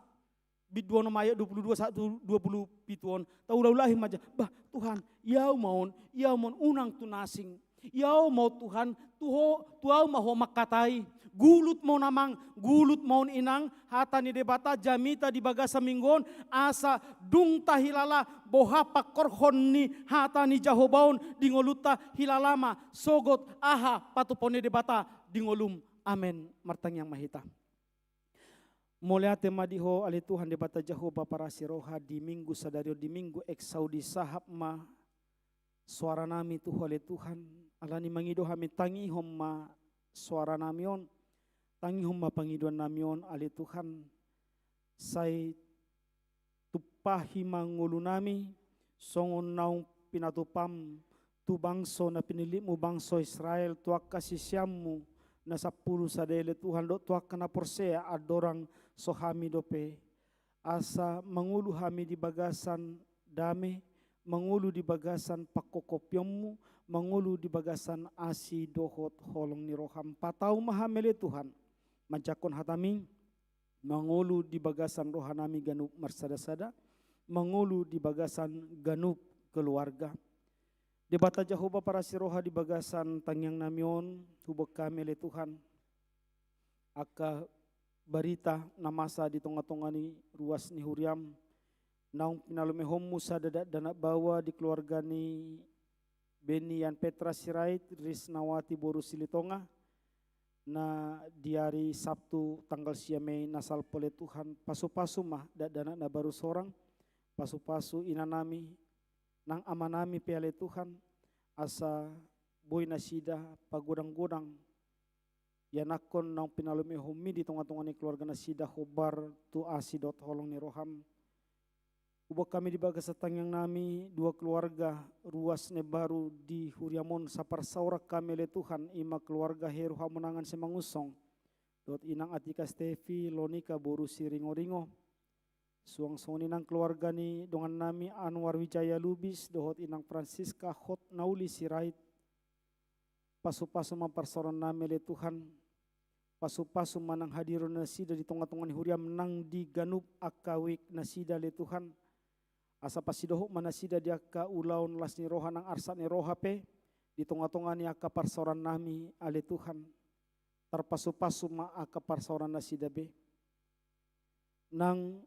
bindu onom ayat dua puluh dua sahat tu dua puluh pitu on, taula-ulahi ma ja, bah, Tuhan, i au ma on, i au ma on, unang tu na asing. I au ma on Tuhan, tu ho, tu au ma ho mangkatai. Gulut ma on amang, gulut ma on inang, hata ni Debata jamita di bagasan minggu on, asa dung tahilala boha pangkorhon ni hata ni Jahowa on di ngolunta, hilala ma sogot aha patupaon ni Debata di ngolum. Amen. Martangiang ma hita. Mauliate ma di Ho ale Tuhan Debata Jahowa parasi roha, di minggu sadari on, di minggu Exaudi, sahap ma soaranami tu Ho ale Tuhan. Alani mangido hami, tangihon ma soaranami on, tangihon ma pangidoannami on ale Tuhan. Sai tumpahi ma ngolunami songon naung pinatupam tu bangso na pinillitmu, bangso Israel, tu angka siseanmu na sampulu sada i ale Tuhan, dohot tu angka na porsea andorang so hami dope. Asa mangolu hami di bagasan dame, mangolu di bagasan pangkopionmu, mangolu di bagasan asi dohot holong ni roham. Patau ma hami ale Tuhan manjangkon hatami, mangolu di bagasan rohanami ganup marsada-sada, mangolu di bagasan ganup keluarga. Debata Jahowa parasi roha, di bagasan tangiangnami on, huboan hami ale Tuhan angka barita na masa di tonga-tonga ni ruas ni huriam, naung pinalumehonmu sada dakdanak baoa di keluarga ni Beni Yan Petra Sirait, Risnawati boru Silitonga, na di ari Sabtu tanggal sia Mei na salpu ale Tuhan, pasu-pasu ma dakdanak na baru sorang, pasu-pasu inanami nang amanami pe ale Tuhan, asa boi nasida pagodang-godang ianakhon naung pinalumehonmi di tonga-tonga ni keluarga nasida hombar tu asi dohot holong ni roham. Huboan hami di bagasan tangiangnami dua keluarga ruas na imbaru di huriam on, saparsaoran hami ale Tuhan, i ma keluarga Heru Hamonangan Simangunsong dohot inang Atika Stefi Lonika boru Siringo-ringo. Suang songon i nang keluarga ni dongannami Anwar Wijaya Lubis dohot inang Francisca Hot Nauli Sirait. Pasu-pasu ma parsaorannami ale Tuhan. Pasu-pasu ma nang hadiron nasida di tonga-tonga ni huriam nang di ganup angka wijk nasida ale Tuhan. Asa pasidohot ma nasida di angka ulaon las ni roha nang arsak ni roha pe di tonga-tonga ni angka parsaorannami ale Tuhan. Tarpasu-pasu ma angka parsaoran nasida be. Nang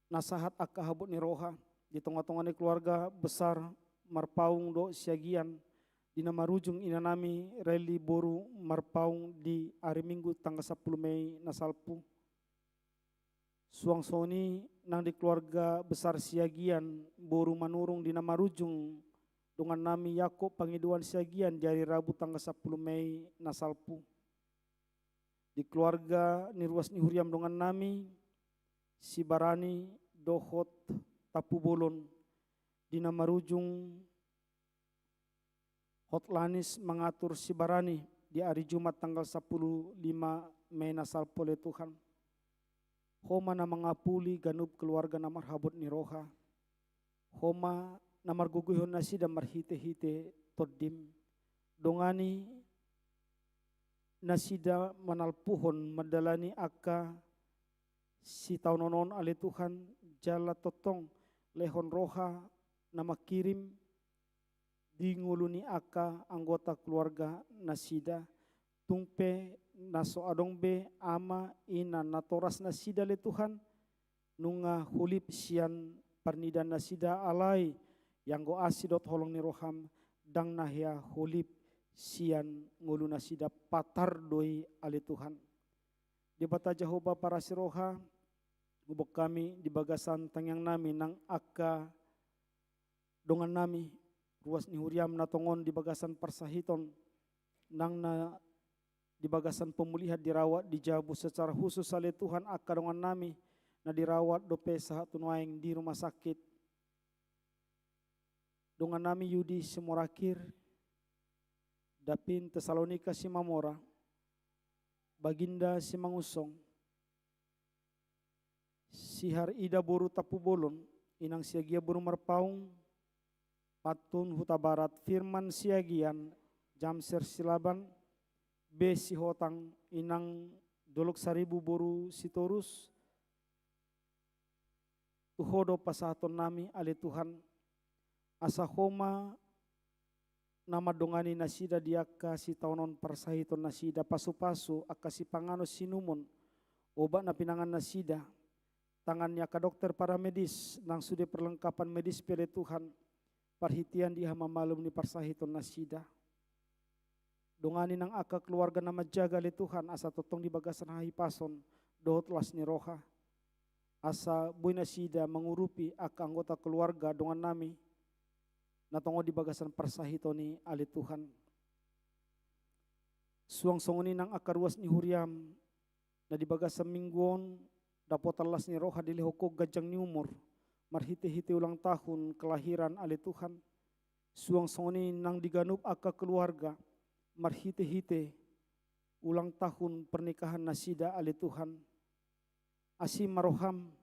na sahat angka habot ni roha di tonga-tonga ni keluarga besar Marpaung dohot Siagian, di na marujung inanami Reli boru Marpaung di ari Minggu tanggal sampulu Mei na salpu. Suang songon i nang di keluarga besar Siagian boru Manurung di na marujung dongannami Yakub Pangidoan Siagian di ari Rabu tanggal sampulu Mei na salpu. Di keluarga ni ruas ni huriam dongannami Sibarani dohot Tampubolon di na marujung Hotlanis mangatur Sibarani di ari Jumat tanggal sampulu lima Mei na salpu, ale Tuhan. Ho ma na mangapuli ganup keluarga na marhabot ni roha. Ho ma na margogoihon nasida marhite-hite Tondim. Dongani nasida manalpuhon mandalani angka sitaonon on, ale Tuhan, jala tongtong lehon roha na mangkirim di ngolu ni angka anggota keluarga nasida. Tung pe na so adong be ama, ina, natoras nasida, ale Tuhan, nunga holip sian parnidaan nasida, alai ianggo asi dohot holong ni roham, ndang na hea holip sian ngolu nasida patar do i, ale Tuhan. Debata Jahowa parasi roha, hubok hami di bagasan tangiangnami nang angka dongannami ruas ni huriam na tongon di bagasan parsahiton, nang na di bagasan pemulihan dirawat di jabu, secara khusus ale Tuhan angka dongannami na dirawat dope sahat tu nuaeng di rumah sakit. Dongannami Yudi Simorakir, Dapin Tesalonika Simamora, Baginda Simangunsong, Sihar Ida boru Tampubolon, Inang Siagian boru Marpaung, Pantun Hutabarat, Firman Siagian, Jamser Silaban, Be Sihotang, Inang Dolok Saribu boru Sitorus, tu Ho do pasahatonnami, ale Tuhan, asa Ho ma na mandongani nasida di angka sitaonon parsahiton nasida, pasu-pasu angka sipanganon sinumon, obat na pinangan nasida, tangan ni angka dokter paramedis, nang sude perlengkapan medis pe, ale Tuhan, parhitean di hamamalum ni parsahiton nasida. Dongani nang angka keluarga na manjaga, ale Tuhan, asa tongtong di bagasan hahipason dohot las ni roha, asa boi nasida mangurupi angka anggota keluarga dongannami na tongon di bagasan parsahiton i, ale Tuhan. Suang songon i nang angka ruas ni huriam na di bagasan minggu on dapotan las ni roha dilehon Ho ganjang ni umur marhite-hite ulang tahun kelahiran, ale Tuhan. Suang songon i nang di ganup angka keluarga marhite-hite ulang tahun pernikahan nasida, ale Tuhan. Asi ma roham,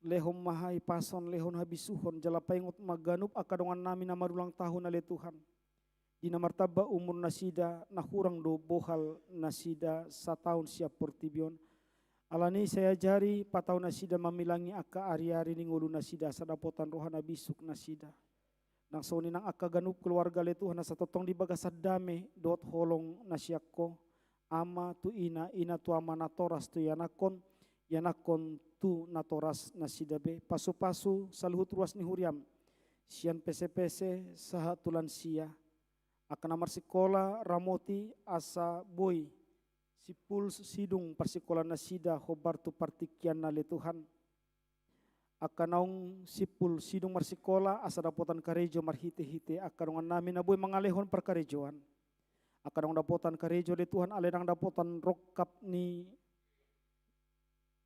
lehon ma hahipason, lehon habisuhon, jala paingot ma ganup angka dongannami na marulang tahun, ale Tuhan. Di na martamba umur nasida, na hurang do bohal nasida sataon sian portibi on. Alani i sai ajari patau nasida mamilangi angka ari-ari ni ngolu nasida, asa dapotan roha na bisuk nasida. Nang songon i nang angka ganup keluarga, ale Tuhan, asa tongtong di bagasan dame dohot holong na sian Ho, ama tu ina, ina tu ama, natoras tu ianakhon, ianakhon tu natoras nasida be. Pasu-pasu saluhut ruas ni huriam, sian pese-pese sahat tu lansia. Angka na marsikola, ramoti asa boi simpul sidung parsikolaan nasida hombar tu partingkianna, ale Tuhan. Angka naung simpul sidung marsikola asa dapotan karejo marhite-hite angka dongannami na boi mangalehon parkarejoan. Angka naung dapotan karejo, ale Tuhan, alai ndang dapotan rongkap ni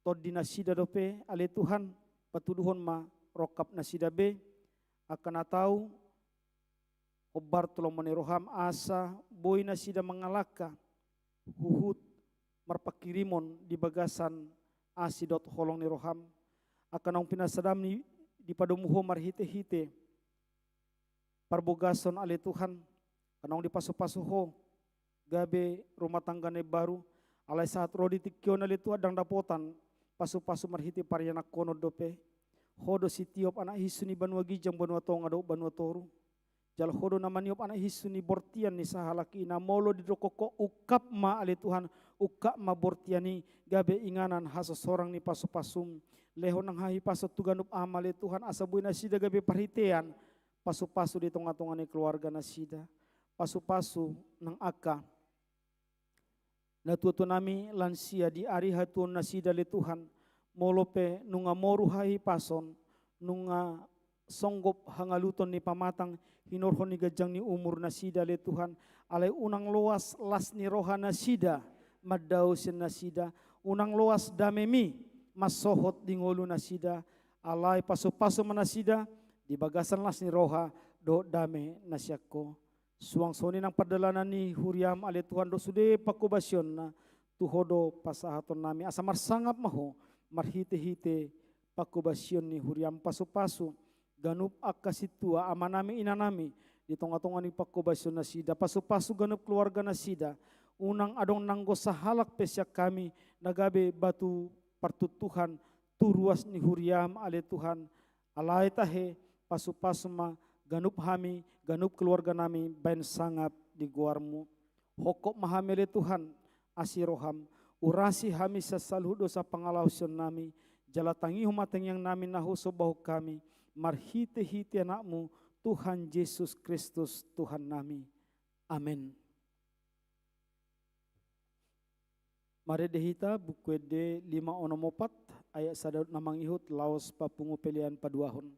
tondi nasida dope, ale Tuhan, patuduhon ma rongkap nasida be. Angka na tau hombar tu lomo ni roham asa boi nasida mangalangka huhut marpanghirimon di bagasan asi dohot holong ni roham. Angka naung pinasadam ni dipadomu Ho marhite-hite parbogason, ale Tuhan, angka naung dipasu-pasu Ho gabe rumah tangga na imbaru, alai sahat ro di tingki on, ale Tuhan, ndang dapotan pasu-pasu marhite parianakhonon dope. Ho do sitiop anak hinsu ni banua ginjang, banua tonga dohot banua toru. Jala Ho do na maniop anak hinsu ni bortian ni sahalak i. Na molo didok Ho ungkap ma, ale Tuhan, ungkap ma bortian i gabe inganan hasosorang ni pasu-pasum. Lehon nang hahipason tu ganup ama, ale Tuhan, asa boi nasida gabe parhitean pasu-pasu di tonga-tonga ni keluarga nasida, pasu-pasu nang angka natuatua nami lansia di ari hatuaon nasida ale Tuhan, molo pe nunga moru hahipason, nunga songgop hangaluton ni pamatang, hinorhon ni ganjang ni umur nasida ale Tuhan, alai unang loas las ni roha nasida mandao sian nasida, unang loas damemi mansohot di ngolu nasida, alai pasu-pasu ma nasida di bagasan las ni roha dohot dame na sian Ho. Suang songon i nang pardalanan ni huriam ale Tuhan dohot sude panghobasionna, tu Ho do pasahaton nami, asa marsangap ma Ho marhite-hite panghobasion ni huriam. Pasu-pasu ganup angka sintua, amanami, inanami, di tonga-tonga ni panghobasion nasida, pasu-pasu ganup keluarga nasida, unang adong nanggo sahalak pe sian hami na gabe batu partuntuhan tu ruas ni huriam ale Tuhan, alai tahe pasu-pasu ma ganup hami, ganup keluarga nami bahen sangap di goarmu. Hongkop ma hami ale Tuhan asi roham, urasi hami sian saluhut dosa pangalaosion nami, jala tangihon ma tangiang nami na husombahon hami, marhite-hite anakmu, Tuhan Jesus Kristus Tuhan nami. Amen. Marende hita Buku Ende lima onom opat, ayat sada na mangihut laos papungu pelean paduahon.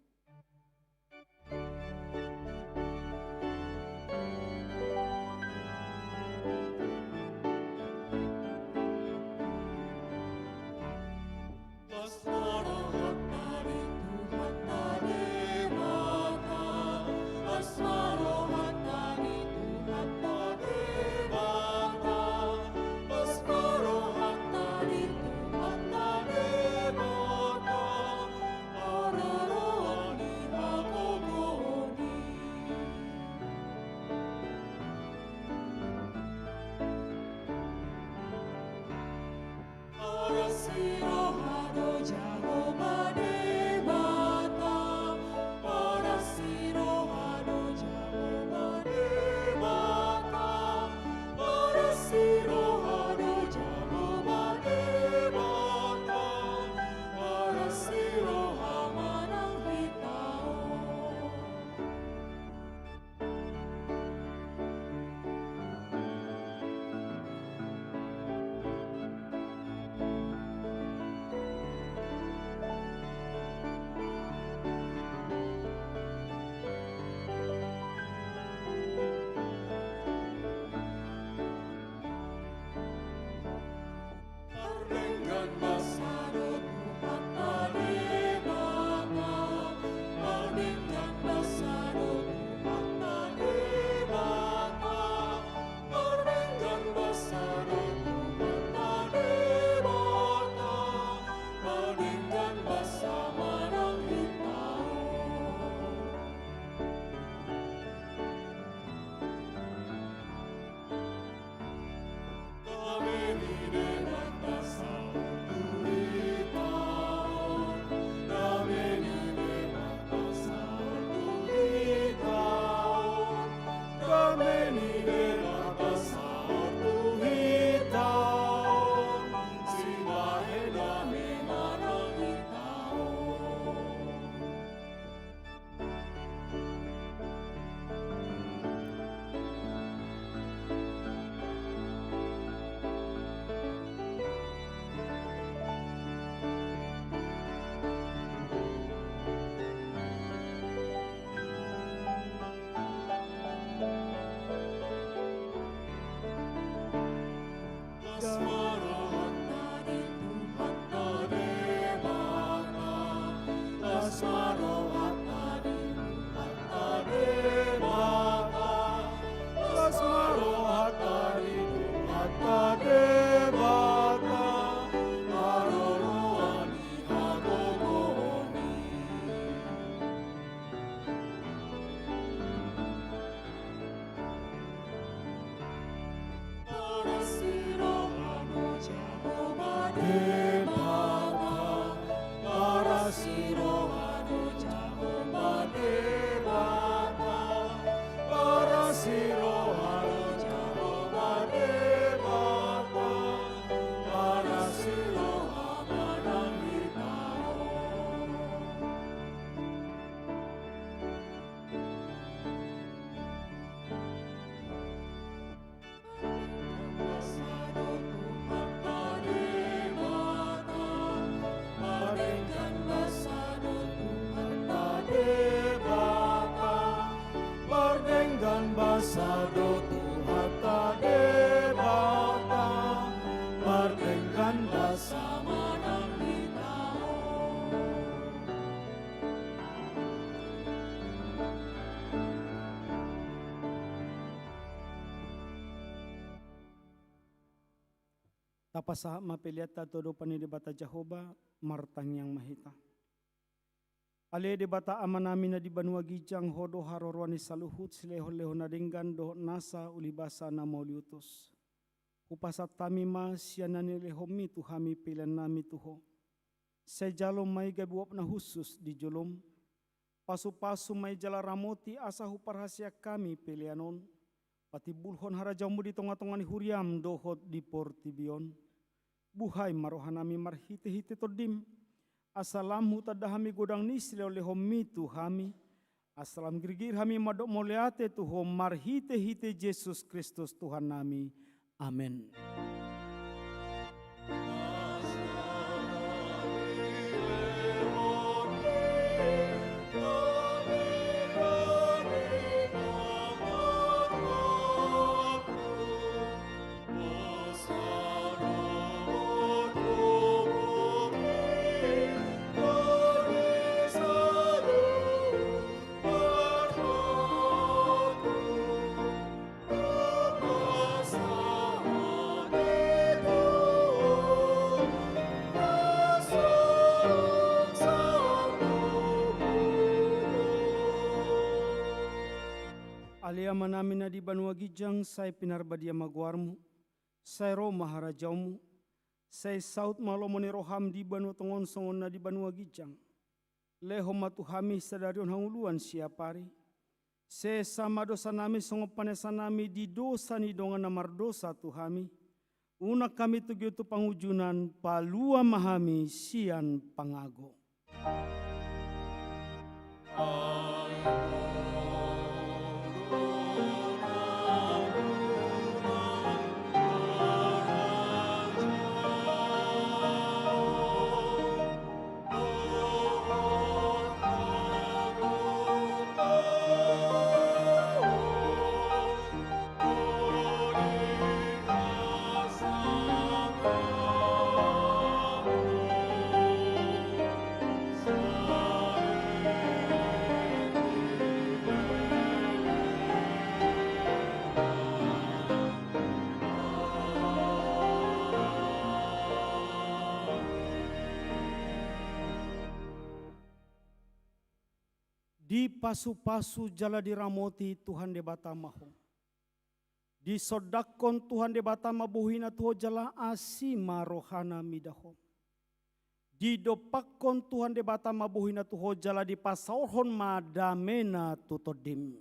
Tapasahat ma peleanta tu adopan ni Debata Jahowa, martangiang ma hita. Ale Debata Amanami na di banua ginjang, Ho do haroroan ni saluhut silehonlehon na denggan dohot nasa ulibasa na mauliutus. Hupasahat hami ma sian na nilehonMi tu hami peleannami tu Ho. Sai jalo ma i gabe uap na hushus di joloM. Pasupasu ma i jala ramoti asa huparhaseang hami pelean on patimbulhon harajaonMu di tongatonga ni huriaM dohot di portibi on. Buhai ma rohanami marhitehite TondiM, asa lam hutanda hami godang ni silehonlehonMi tu hami, asa lam girgir hami mandok mauliate tu Ho marhitehite Jesus Kristus Tuhannami. Amen. Ale Amanami na di banua ginjang, sai pinarbadia ma goarMu, sai ro ma harajaonMu, sai saut ma lomo ni rohaM di banua tonga on songon na di banua ginjang. Lehon ma tu hami sadari on hangoluan siapari. Sesa ma dosanami songon panesanami di dosa ni dongan na mardosa tu hami. Unang hami togihon tu pangunjunan, palua ma hami sian pangago. Dipasupasu jala diramoti Tuhan Debata ma ho. Disondangkon Tuhan Debata ma bohiNa tu ho jala asi ma rohaNa mida ho. Didompakkon Tuhan Debata ma bohiNa tu ho jala dipasaorhon ma dameNa tu tondim.